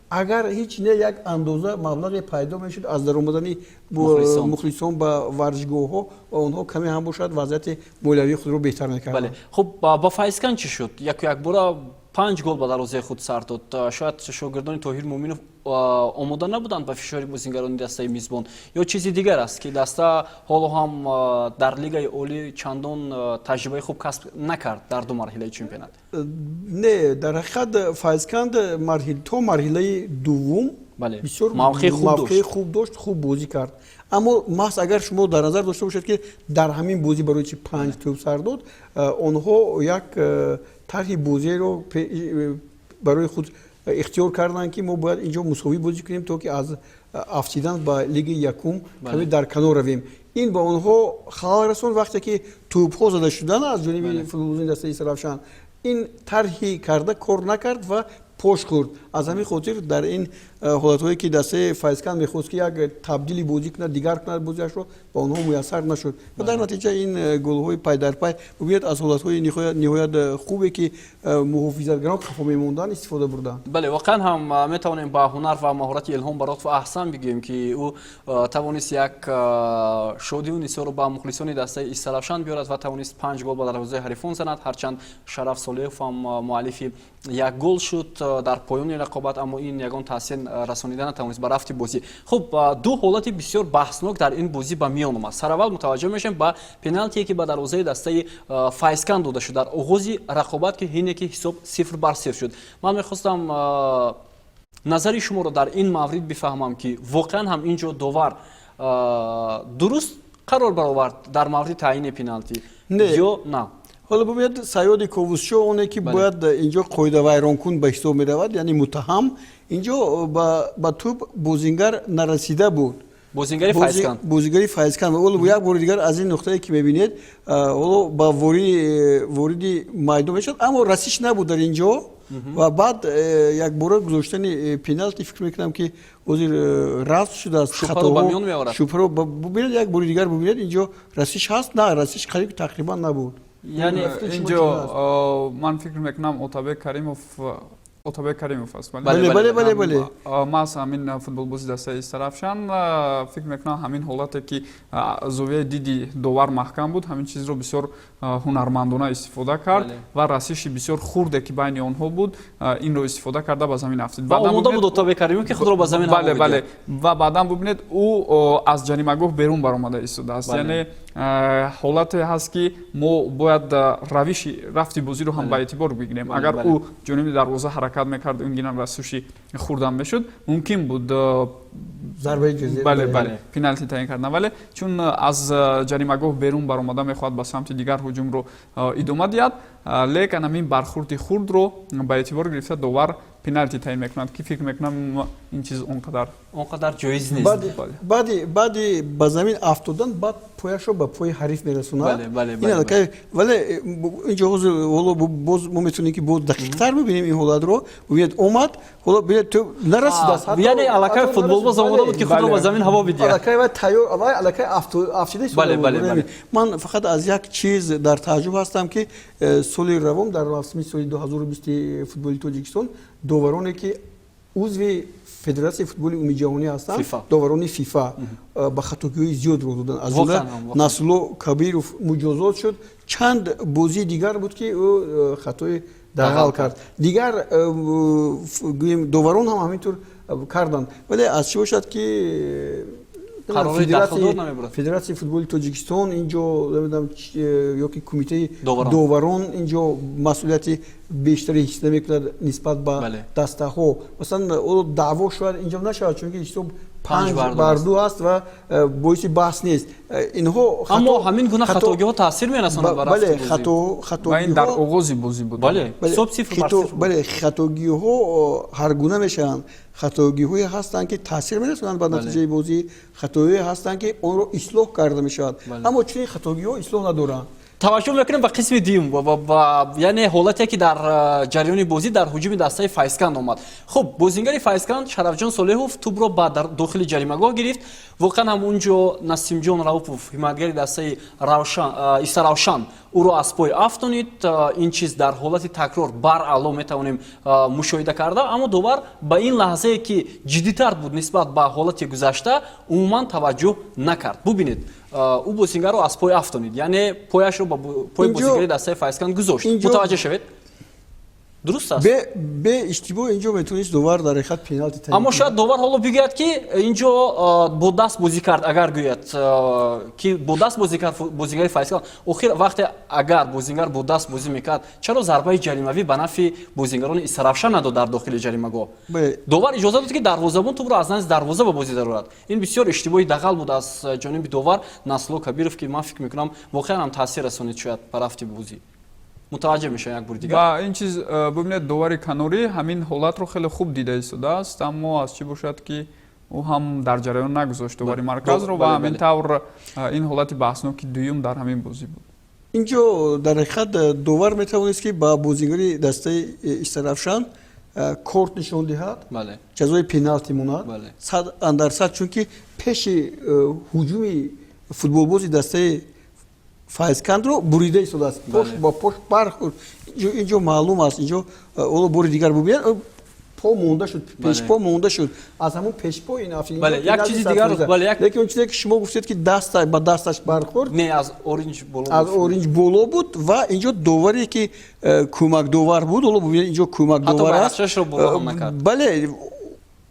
Speaker 2: Агар ҳеҷ не, як андоза маблағе пайдо мешуд аз даромадани мухлисон ба варзишгоҳҳо ва онҳо каме ҳам бошад, вазъияти молиявии худро беҳтар мекарданд.
Speaker 1: Хуб, ба Файзканд чӣ шуд? Яку якбора панҷ гол ба дарвозаи худ сар дод. Шояд шогирдони Тоҳир Муъминов омода набуданд ба фишори бозингарони дастаи мизбон ё чизи дигар аст, ки даста ҳоло ҳам дар Лигаи Олӣ чандон таҷрибаи хуб касб накард дар ду марҳилаи чемпионат?
Speaker 2: Не, дар ҳақиқат Файзканд то марҳилаи дуввум бисёр мавқеи хуб дошт, хуб бозӣ кард. Аммо маҳз агар шумо дар назар дошта бошед, ки дар ҳамин бозӣ барои чи панҷ тӯб сар дод, онҳо як тарҳи бозиеро барои худ ихтиёр карданд, ки мо бояд инҷо мусовӣ бозӣ кунем, то ки аз афтидан ба Лигаи якум каме дар канор равем. Ин ба онҳо халал расонд. Вақте ки тӯбҳо зада шуданд аз ҷониби футболбозони дастаи Истаравшан, ин тарҳи карда кор накард ва пош хӯрд. Аз ҳамин хотир дар ин ҳолатҳое, ки дастаи Файзканд мехост, ки як табдили бозӣ кунад, дигар кунад бозиашро, ба онҳо муяссар нашуд ва дар натиҷа ин голҳои пайдарпай, бубинед, аз ҳолатҳои ниҳоят хубе, ки муҳофизатгарон қафо мемонданд, истифода бурданд.
Speaker 1: Бале, воқеан ҳам метавонем ба ҳунар ва маҳорати Илҳом Баротов аҳсан бигӯем, ки ӯ тавонист як шодию нисоро ба мухлисони дастаи Истаравшан биёрад ва тавонист панҷ гол ба дарвозаи ҳарифон занад. Ҳарчанд Шараф Солиҳов ҳам муаллифи як гол шуд дар поёни рақобат, аммо ин ягон таъсир расонида натавонист ба рафти бозӣ. Хуб, ду ҳолати бисёр баҳснок дар ин бозӣ ба миён омад. Сараввал мутаваҷҷӯҳ мешавем ба пеналтие, ки ба дарвозаи дастаи Файзканд дода шуд дар оғози рақобат, ки ҳине ки ҳисоб 0-0 шуд. Ман мехостам назари шуморо дар ин маврид бифаҳмам, ки воқеан ҳам ин ҷо довар дуруст қарор баровард дар мавриди таъйини пеналтӣ ё на?
Speaker 2: Ҳоло бубинед, Саёди Ковусшо, оне ки бояд инҷо қоидавайронкун ба ҳисоб меравад, яъне муттаҳам, инҷо ба тӯб бозингар нарасида буд.
Speaker 1: Бозингари Файзканд.
Speaker 2: Бозигари Файзканд. Ҳоло як бори дигар аз ин нуқтае, ки мебинед, ҳоло ба вориди майдон мешавад, аммо расиш набуд дар инҷо ва баъд якбора гузоштани пеналти, фикр мекунам, ки ҳозир рафт шудааст. Шубҳаро бубинед, як бори дигар бубинед, инҷо расиш ҳаст, на расиш қариб тақрибан набуд.
Speaker 3: Яъне инҷо ман фикр мекунам, Отабек Каримов аст.
Speaker 2: Бале.
Speaker 3: Маҳз ҳамин футболбози дастаи Истаравшан, фикр мекунам, ҳамин ҳолате, ки зовияи диди довар маҳкам буд, ҳамин чизро бисёр ҳунармандона истифода кард ва расиши бисёр хурде, ки байни онҳо буд, инро истифода карда, ба замин афтид.
Speaker 1: Омода буд Отабек Каримов, ки худро ба замин.
Speaker 3: Бале, ва баъдан бубинед, ӯ аз ҷаримагоҳ берун баромада истодааст. Яъне ҳолате ҳаст, ки мо бояд равиши рафти бозиро ҳам ба эътибор бигирем. Агар ӯ ҷониби дарвоза ҳаракат мекард, ин гина расиши хурдам мешуд, мумкин буд бале, пеналти таъин кардан. Вале чун аз ҷаримагоҳ берун баромада мехоҳад ба самти дигар ҳуҷумро идома диҳад, лекин ҳамин бархурди хурдро ба эътибор гирифта, довар пеналти таъин мекунад, ки фикр мекунам, ин чиз он қадар
Speaker 1: он қадар ҷоиз нест.
Speaker 2: Баъди ба замин афтодан, баъд пояшро ба пои ҳариф мерасонад. Вале инҷо ҳозир ҳоло боз мо метавонем, ки боз дақиқтар бибинем ин ҳолатро. Бубинед, омад, ҳоло бинед, тӯб нарасидааст.
Speaker 1: Яъне аллакай футболбоз омода буд, ки худро ба замин ҳаво бидиҳад.
Speaker 2: Аллакай вай тайёр, вай аллакай афтида. Ман фақат аз як чиз дар тааҷҷуб ҳастам, ки соли равон, дар мавсими соли 2020 футболи Тоҷикистон, довароне, ки узви Федератсияи футболи умумиҷаҳонӣ ҳастанд, доварони ФИФА, ба хатогиҳои зиёд роҳ доданд. Аз ҷумла Насрулло Кабиров муҷозот шуд. Чанд бозии дигар буд, ки ӯ хатои дағал кард. Дигар гӯем, доварон ҳам ҳамин тур карданд. Вале аз чӣ бошад, ки
Speaker 1: Қарорҳои дахлдор намебурад.
Speaker 2: Федератсияи футболи Тоҷикистон инҷо, намедонам, ё ки кумитаи доварон инҷо масъулияти бештаре ҳис намекунад нисбат ба дастаҳо. Масалан, даъво шояд инҷо нашавад, чунки ҳисоб 5-2 аст ва боиси баҳс нест. Инҳо
Speaker 1: Аммо ҳамин гуна хатогиҳо таъсир мерасонад ба
Speaker 2: рафти
Speaker 1: бозӣ.
Speaker 3: Ва ин дар оғози бозӣ буд.
Speaker 1: Бале, ҳисоб 0-0.
Speaker 2: Бале, хатогиҳо ҳаргуна мешаванд. Хатогиҳое ҳастанд, ки таъсир мерасонанд ба натиҷаи бозӣ, хатоҳое ҳастанд, ки онро ислоҳ карда мешавад, аммо чунин хатогиҳо ислоҳ надоранд.
Speaker 1: Таваҷҷӯҳ мекунем ба қисми дуюм, яъне ҳолате, ки дар ҷараёни бозӣ дар ҳуҷуми дастаи Файзканд омад. Хуб, бозингари Файзканд Шарафҷон Солеҳов тӯбро ба дохили ҷаримагоҳ гирифт. Воқеан ҳам унҷо Насимҷон Раупов, ҳимоятгари дастаи Истаравшан, ӯро аз пой афтонид. Ин чиз дар ҳолати такрор бараъло метавонем мушоҳида карда, аммо довар ба ин лаҳзае, ки ҷиддитар буд нисбат ба ҳолати гузашта, умуман таваҷҷӯҳ накард. Бубинед, ӯ бозингарро аз пой афтонид, яъне пояшро ба пои бозингари дастаи Файзканд гузошт. Мутаваҷҷӯҳ шавед, дуруст аст?
Speaker 2: Бе иштибоҳ инҷо метавонист довар дар ҳақиқат пеналти таъин.
Speaker 1: Аммо шояд довар ҳоло бигӯяд, ки инҷо бо даст бозӣ кард. Агар гӯяд, ки бо даст бозӣ кард бозингари Файзканд, охир вақте агар бозингар бо даст бозӣ мекард, чаро зарбаи ҷаримавӣ ба нафъи бозингарони Истаравшан надод дар дохили ҷаримагоҳ? Довар иҷоза дод, ки дарвозабон тӯбро аз назди дарвоза ба бозӣ дарорад. Ин бисёр иштибоҳи дағал буд аз ҷониби довар Насрулло Кабиров, ки ман фикр мекунам, воқеан ҳам таъсир расонид шояд ба рафти бозӣ. Мутаваҷҷӯҳ мешавем як бори дигар.
Speaker 3: Ва ин чиз, бубинед, довари канорӣ ҳамин ҳолатро хеле хуб дида истодааст, аммо аз чӣ бошад, ки ӯ ҳам дар ҷараён нагузошт довари марказро ва ҳамин тавр ин ҳолати баҳсноки дуюм дар ҳамин бозӣ буд.
Speaker 2: Инҷо дар ҳақиқат довар метавонист, ки ба бозингари дастаи Истаравшан корт нишон диҳад, ҷазои пеналти монад сад андар сад, чунки пеши ҳуҷуми футболбози дастаи Файзкандро бурида истодааст, пош ба пош бархӯрд. Инҷо маълум аст. Инҷо ҳоло бори дигар бубинед, по монда шуд, пешпо монда шуд, аз ҳамон пешпо ин афт.
Speaker 1: Як чизи дигар.
Speaker 2: Лекин он чизе, ки шумо гуфтед, ки даст ба дасташ бархӯрд.
Speaker 1: Не, аз оринҷ боло.
Speaker 2: Аз оринҷ боло буд ва инҷо доваре, ки кӯмакдовар буд, ҳоло бубинед, инҷо кӯмакдовар аст, бале,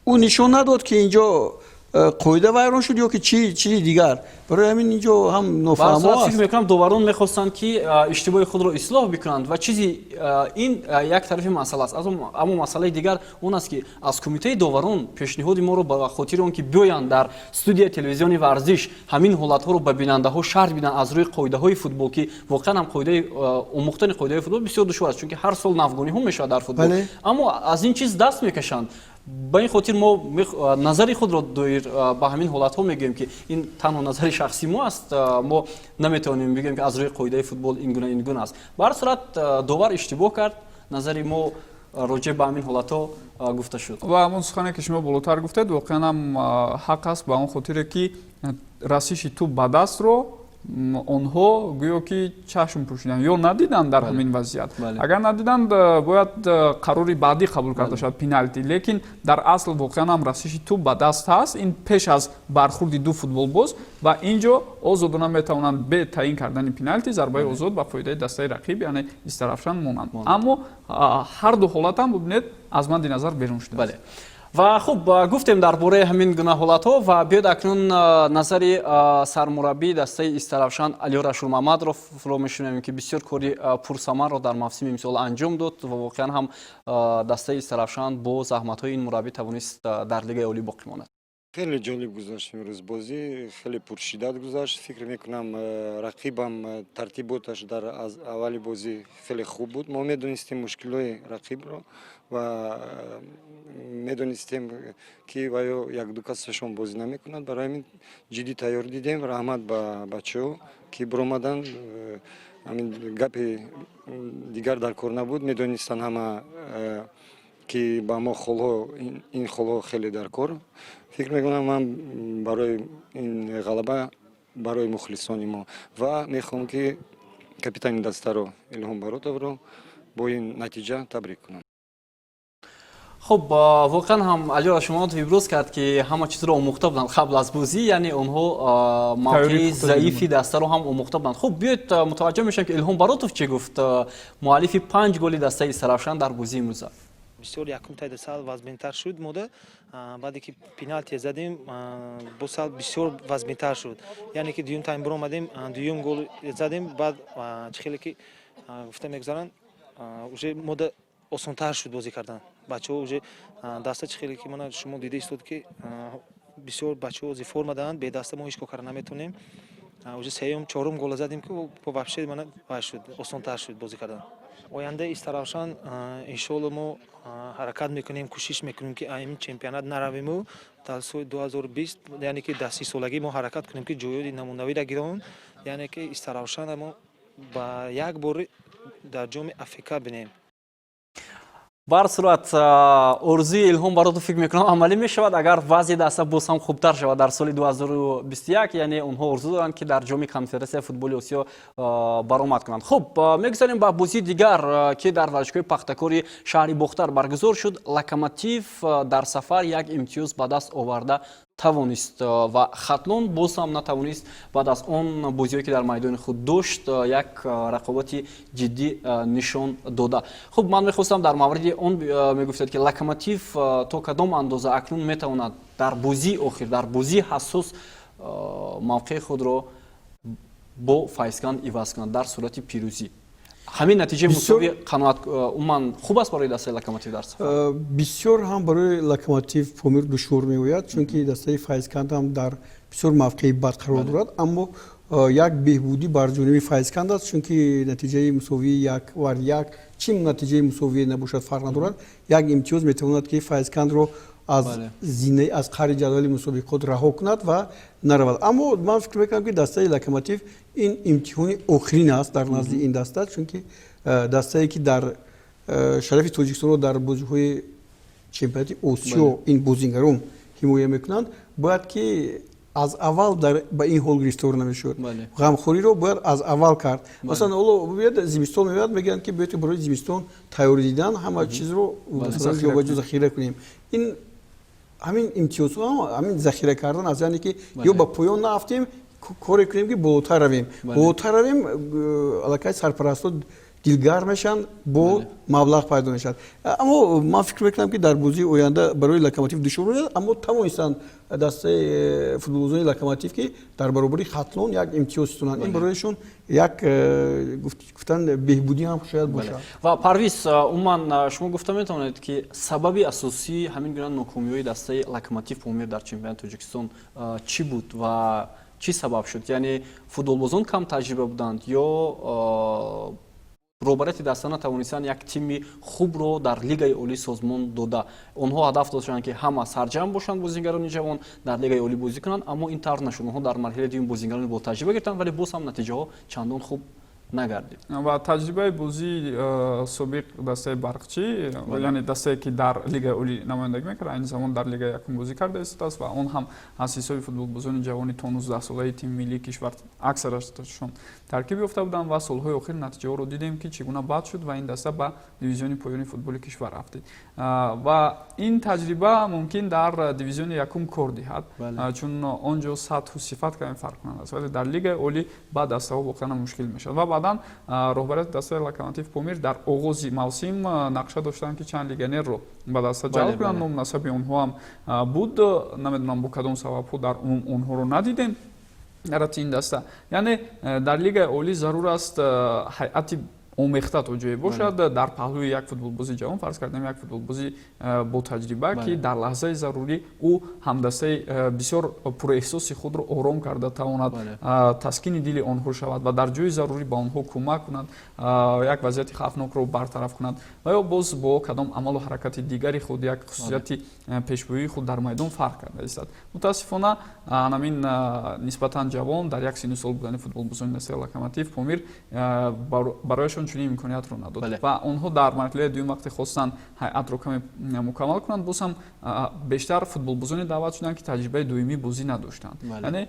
Speaker 2: ӯ нишон надод, ки инҷо қоида вайрон шуд ё ки чӣ чизи дигар. Барои ҳамин инҷо ҳам нофаҳмо аст.
Speaker 1: Фикр мекунам, доварон мехостанд, ки иштибоҳи худро ислоҳ бикунанд ва чизи ин як тарафи масъала аст. Аммо масъалаи дигар он аст, ки аз кумитаи доварон пешниҳоди моро ба хотири он ки биёянд дар студияи телевизиони Варзиш, ҳамин ҳолатҳоро ба бинандаҳо шарҳ бидиҳанд аз рӯи қоидаҳои футбол, ки воқеан ҳам қоидаи омӯхтани қоидаҳои футбол бисёр душвор аст, чунки ҳар сол навгониҳо мешавад дар футбол, аммо аз ин чиз даст мекашанд. Ба ин хотир мо назари худро доир ба ҳамин ҳолатҳо мегӯем, ки ин танҳо назари шахсии мо аст. Мо наметавонем бигӯем, ки аз рӯи қоидаи футбол ин гуна, ин гуна аст. Ба ҳар сурат, довар иштибоҳ кард, назари мо роҷеъ ба ҳамин ҳолатҳо гуфта шуд.
Speaker 3: Ва ҳамон сухане, ки шумо болотар гуфтед, воқеан ҳам ҳақ аст, ба он хотире ки расиши тӯб ба дастро онҳо гӯё ки чашм пӯшиданд ё надиданд дар ҳамин вазъият. Агар надиданд, бояд қарори баъдӣ қабул карда шавад, пеналти. Лекин дар асл воқеан ҳам расиши тӯб ба даст ҳаст, ин пеш аз бархӯрди ду футболбоз, ва ин ҷо озодона метавонанд бе таъин кардани пеналти зарбаи озод ба фоидаи дастаи рақиб, яъне Истарафшан, монанд. Аммо ҳар ду ҳолат ҳам, бубинед, аз мадди назар берун шудааст.
Speaker 1: Ва хуб, гуфтем дар бораи ҳамин гуна ҳолатҳо ва биёд акнун назари сармураббии дастаи Истаравшан Алиёр Ашурмамадовро мешунавем, ки бисёр кори пурсамарро дар мавсими имсол анҷом дод ва воқеан ҳам дастаи Истаравшан бо заҳматҳои ин мураббӣ тавонист дар Лигаи Олӣ боқӣ монад.
Speaker 7: Хеле ҷолиб гузашт имрӯз бозӣ, хеле пуршиддат гузашт. Фикр мекунам, рақибам тартиботаш дар аввали бозӣ хеле хуб буд. Мо медонистем мушкилҳои рақибро ва медонистем, ки ваё якду касашон бозӣ намекунад. Барои ҳамин ҷиддӣ тайёр дидем. Раҳмат ба бачаҳо, ки биромаданд. Ҳамин гапи дигар дар кор набуд, медонистанд ҳама, ки ба мо холҳо, ин холҳо хеле дар кор. Фикр мекунам, ман барои ин ғалаба барои мухлисони мо ва мехоҳам, ки капитани дастаро, Илҳом Баротовро, бо ин натиҷа табрик кунам.
Speaker 1: Хуб, воқеан ҳам Алиёр Ашурмамадов иброз кард, ки ҳама чизро омӯхта буданд қабл аз бозӣ, яъне онҳо мавқеи заифи дастаро ҳам омӯхта буданд. Хуб, биёед мутаваҷҷӯҳ мешавем, ки Илҳом Баротов чӣ гуфт, муаллифи панҷ голи дастаи Истаравшан дар бозии имрӯза.
Speaker 8: Бисёр якум тайда сал вазминтар шуд мода, баъде ки пеналти задем, бо сал бисёр вазминтар шуд. Яъне ки дуюм тайм биромадем, дуюм гол задем, баъд чӣ хеле ки гуфта мегузаранд, уже мода осонтар шуд бозӣ кардан. Бачаҳо уже даста, чӣ хеле ки мана шумо дида истод, ки бисёр бачаҳо ози форма доранд, бедаста мо ҳеҷ кор карда наметавонем. Уже сеюм, чорум гола задем, ки вообще мана вай шуд, осонтар шуд бозӣ кардан. Ояндаи Истаравшан, иншоалло, мо ҳаракат мекунем, кӯшиш мекунем, ки ин чемпионат наравему. Дар соли 2020, яъне ки дар 30-солагӣ, мо ҳаракат кунем, ки ҷойи намунавиро гирон, яъне ки Истаравшана мо ба як бор дар ҷоми АФК бинем.
Speaker 1: Бар сурат, орзуи Илҳом Баротов, фикр мекунам, амалӣ мешавад, агар вазъи даста боз ҳам хубтар шавад дар соли 2021. Яъне онҳо орзу доранд, ки дар ҷоми Конфедератсияи футболи Осиё баромад кунанд. Хуб, мегузарем ба бозии дигар, ки дар варзишгоҳи Пахтакори шаҳри Бохтар баргузор шуд. Локомотив дар сафар як имтиёз ба даст оварда тавонист ва Хатлон боз ҳам натавонист баъд аз он бозиҳое, ки дар майдони худ дошт, як рақобати ҷиддӣ нишон дода. Хуб, ман мехостам дар мавриди он мегуфтед, ки Локомотив то кадом андоза акнун метавонад дар бозии охир, дар бозии ҳассос мавқеи худро бо Файзканд иваз кунад дар сурати пирӯзӣ. Ҳамин натиҷаи мусовӣ қаноат умуман хуб аст барои дастаи Локомотив дар сафар?
Speaker 2: Бисёр ҳам барои Локомотив Помир душвор меояд, чунки дастаи Файзканд ҳам дар бисёр мавқеи бад қарор дорад. Аммо як беҳбудӣ бар ҷониби Файзканд аст, чунки натиҷаи мусовии 1-1, чӣ натиҷаи мусовие набошад, фарқ надорад, як имтиёз метавонад, ки Файзкандро аз зинаи, аз қаъри ҷадвали мусобиқот раҳо кунад ва наравад. Аммо ман фикр мекунам, ки дастаи Локомотив ин имтиҳони охирин аст дар назди ин даста, чунки дастае, ки дар шарафи Тоҷикистонро дар бозиҳои чемпионати Осиё ин бозингарон ҳимоя мекунанд, бояд ки аз аввал ба ин ҳол гирифтор намешуд. Ғамхориро бояд аз аввал кард. Масалан, ҳоло бибинед, зимистон меояд, мегӯянд, ки бояд барои зимистон тайёрӣ дидан, ҳама чизро ҷобаҷо захира кунем. Ин ҳамин имтиёзҳо ҳамин захира кардан аст, яъне ки ё ба поён наафтем, коре кунем, ки болотар равем. Болотар равем, аллакай сарпарастҳо дилгарм мешаванд, бо маблағ пайдо мешавад. Аммо ман фикр мекунам, ки дар бозии оянда барои Локомотив душвор меояд. Аммо тавонистанд дастаи футболбозони Локомотив, ки дар баробари Хатлон як имтиёз ситонанд. Ин барояшон як гуфтан беҳбудӣ ҳам шояд бошад.
Speaker 1: Ва Парвиз, умуман шумо гуфта метавонед, ки сабаби асосии ҳамин гуна нокомиҳои дастаи Локомотив Помир дар чемпионати Тоҷикистон чӣ буд ва чӣ сабаб шуд? Яъне футболбозон кам таҷриба буданд ё роҳбарияти даста натавонистанд як тими хубро дар Лигаи Олӣ созмон дода? Онҳо ҳадаф доштанд, ки ҳама сарҷамъ бошанд, бозингарони ҷавон дар Лигаи Олӣ бозӣ кунанд, аммо ин тавр нашуд. Онҳо дар марҳилаи дуюм бозингарони ботаҷриба гирифтанд, вале боз ҳам натиҷаҳо чандон хуб нагардид.
Speaker 3: Ва таҷрибаи бозии собиқ дастаи Барқчӣ, яъне дастае, ки дар Лигаи Олӣ намояндагӣ мекард, айни замон дар Лигаи якум бозӣ карда истодааст ва он ҳам аз ҳисоби футболбозони ҷавони то 19-солаи тими миллии кишвар аксарашон таркиб ёфта буданд. Ва солҳои охир натиҷаҳоро дидем, ки чӣ гуна бад шуд ва ин даста ба дивизиони поёни футболи кишвар рафтид. Ва ин таҷриба мумкин дар дивизиони якум кор диҳад, чун он ҷо сатҳу сифат каме фарқ кунанд аст, вале дар Лигаи Олӣ ба дастаҳо воқеан мушкил мешавад. Ва баъдан роҳбарияти дастаи Локомотив Помир дар оғози мавсим нақша доштанд, ки чанд легионерро ба даста ҷалб кунанд. Ному насаби онҳо ҳам буд, намедонам, бо кадом сабабҳо дар умум онҳоро надидем дар ин даста. Яъне дар Лигаи Олӣ зарур аст ҳайати омехта то ҷое бошад. Дар паҳлӯи як футболбози ҷавон, фарз кардем, як футболбози ботаҷриба, ки дар лаҳзаи зарурӣ ӯ ҳамдастаи бисёр пурэҳсоси худро ором карда тавонад, таскини дили онҳо шавад ва дар ҷои зарурӣ ба онҳо кӯмак кунад, як вазъияти хавфнокро бартараф кунад ва ё боз бо кадом амалу ҳаракати дигари худ, як хусусияти пешбӯии худ дар майдон фарқ карда истад. Мутаассифона, анамин нисбатан ҷавон дар як синну сол будани футболбозони дастаи Локомотив Помир барояшон чунин имкониятро надод. Ва онҳо дар марҳилаи дуюм, вақте хостанд ҳайатро каме мукаммал кунанд, боз ҳам бештар футболбозоне даъват шуданд, ки таҷрибаи доимии бозӣ надоштанд. Яъне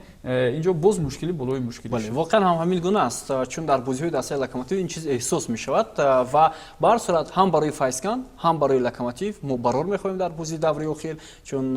Speaker 3: инҷо боз мушкилӣ болои мушкилӣ.
Speaker 1: Воқеан ҳам ҳамин гуна аст, чун дар бозиҳои дастаи Локомотив ин чиз эҳсос мешавад. Ва ба ҳар сурат, ҳам барои Файзканд, ҳам барои Локомотив мо барор мехоҳем дар бозии даври охир, чун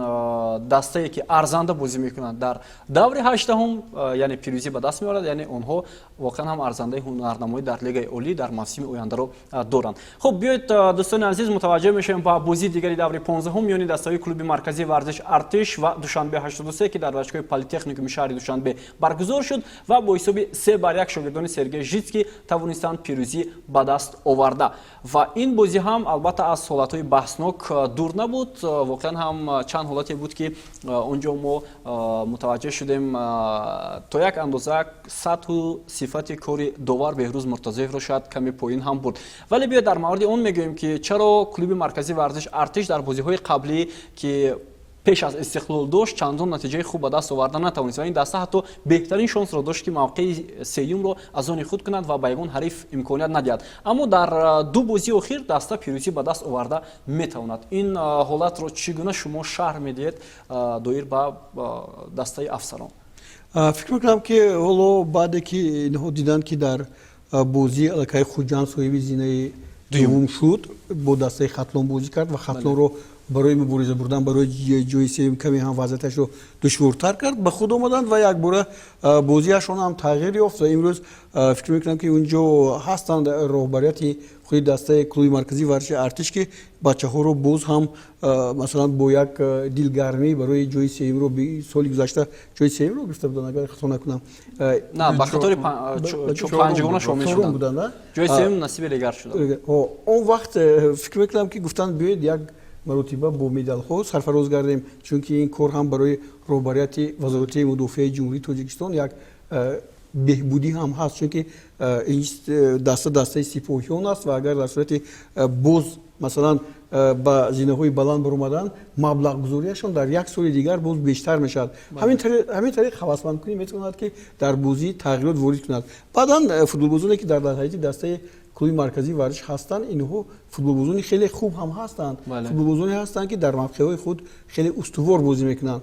Speaker 1: дастае, ки арзанда бозӣ мекунанд, дар даври 18-ум, яъне пирӯзӣ ба даст меорад, яъне онҳо воқеан ҳам арзандаи ҳунарнамоӣ дар Лигаи Олӣ дар дар мавсими ояндаро доранд. Хуб, биёед, дӯстони азиз, мутаваҷҷеҳ мешавем ба бозии дигари даври 15-ум миёни дастаҳои клуби марказии варзиш «Артиш» ва «Душанбе 83», ки дар варзишгоҳи Политехникуми шаҳри Душанбе баргузор шуд ва бо ҳисоби 3-1 шогирдони Сергей Житский тавонистанд пирӯзӣ ба даст оварда. Ва ин бозӣ ҳам, албатта, аз ҳолатҳои баҳснок дур набуд. Воқеан ҳам, чанд ҳолате буд, ки он ҷо мо мутаваҷҷеҳ шудем, то як андоза сатҳу сифати кори довар Беҳрӯз Муртазоевро шояд каме поин ҳам бурд. Вале биёед, дар мавриди он мегӯем, ки чаро клуби марказии варзиш «Артиш» дар бозиҳои қаблӣ, ки пеш аз «Истиқлол» дошт, чандон натиҷаи хуб ба даст оварда натавонист ва ин даста ҳатто беҳтарин шонсро дошт, ки мавқеи сеюмро аз они худ кунад ва ба ягон ҳариф имконият надиҳад, аммо дар ду бозии охир даста пирӯзӣ ба даст оварда метавонад. Ин ҳолатро чӣ гуна шумо шарҳ медиҳед доир ба дастаи афсарон?
Speaker 2: Фикр мекунам, ки ҳоло баъде ки инҳо диданд, ки дар бозии аллакай «Хуҷанд» соҳиби зинаи дуюм шуд, бо дастаи «Хатлон» бозӣ кард ва «Хатлонро» барои мубориза бурдан барои ҷои сеюм каме ҳам вазъияташро душвортар кард, ба худ омаданд ва якбора бозиашон ҳам тағйир ёфт. Ва имрӯз фикр мекунам, ки унҷо ҳастанд роҳбарияти худи дастаи клуби марказии варзиши «Артиш», ки бачаҳоро боз ҳам, масалан, бо як дилгармӣ барои ҷои сеюмро, соли гузашта ҷои сеюмро гирифта буданд, агар хато накунам.
Speaker 1: На, ба қатори панҷгона шомил шуданд, ҷои сеюм насиби «Регар» шуданд.
Speaker 2: Он вақт фикр мекунам, ки гуфтанд, биёед, як маротиба бо медалҳо сарфароз гардем, чунки ин кор ҳам барои роҳбарияти Вазорати мудофиаи Ҷумҳурии Тоҷикистон як беҳбудӣ ҳам ҳаст, чунки ин даста дастаи сипоҳиён аст ва агар дар сурати боз, масалан, ба зинаҳои баланд баромадан, маблағгузориашон дар як соли дигар боз бештар мешавад. Ҳамин тариқ ҳавасмандкунӣ метавонад, ки дар бозӣ тағйирот ворид кунад. Баъдан футболбозоне, ки дар ҳайати дастаи клуби марказии варзиш ҳастанд, инҳо футболбозони хеле хуб ҳам ҳастанд, футболбозоне ҳастанд, ки дар мавқеъҳои худ хеле устувор бозӣ мекунанд: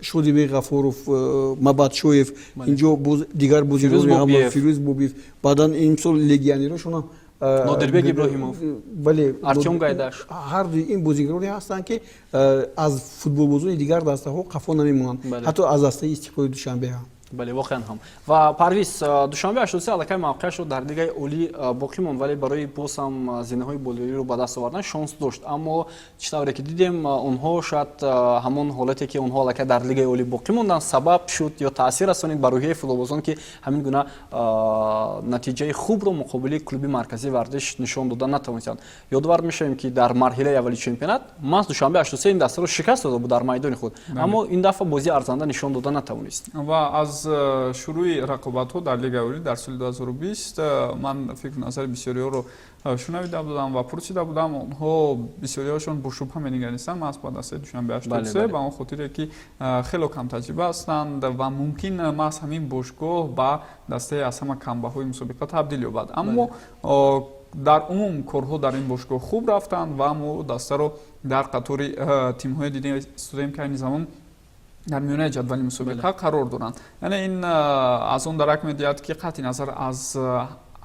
Speaker 2: Шодибек Ғафуров, Мабадшоев, инҷо дигар бозигароне, Фирӯз Бобиев, баъдан имсол легионерошон ҳам
Speaker 1: Нодирбек Иброҳимов,
Speaker 2: бале,
Speaker 1: Артём Гайдаш.
Speaker 2: Ҳардуи ин бозигароне ҳастанд, ки аз футболбозони дигар дастаҳо қафо намемонанд, ҳатто аз дастаи «Истиқлоли Душанбе» ҳам.
Speaker 1: Бале, воқеан ҳам. Ва Парвиз, «Душанбе 83» аллакай мавқеашро дар Лигаи Олӣ боқӣ монд, вале барои боз ҳам зинаҳои болоиро ба даст овардан шонс дошт, аммо чӣ тавре ки дидем, онҳо шояд ҳамон ҳолате, ки онҳо аллакай дар Лигаи Олӣ боқӣ монданд, сабаб шуд ё таъсир расонид ба рӯҳияи футболбозон, ки ҳамин гуна натиҷаи хубро муқобили клуби марказии варзиш нишон дода натавонистанд. Ёдовар мешавем, ки дар марҳилаи аввали чемпионат маҳз «Душанбе 83» ин дастаро шикаст дода буд дар майдони худ, аммо ин дафъа бозии арзанда нишон дода натавонист.
Speaker 3: Ва аз шурӯи рақобатҳо дар Лигаи Олӣ дар соли 2020 ман фикру назари бисёриҳоро шунавида будам ва пурсида будам. Онҳо бисёриҳошон бо шубҳа менигаристанд маҳз ба дастаи «Душанбе 83», ба он хотире ки хело камтаҷриба ҳастанд ва мумкин маҳз ҳамин бошгоҳ ба дастаи аз ҳама камбаҳои мусобиқа табдил ёбад. Аммо дар умум корҳо дар ин бошгоҳ хуб рафтанд ва мо дастаро дар қатори тимҳое дидем истодаем, ки айни замон дар миёнаи ҷадвали мусобиқа қарор доранд. Яъне ин аз он дарак медиҳад, ки қатъи назар аз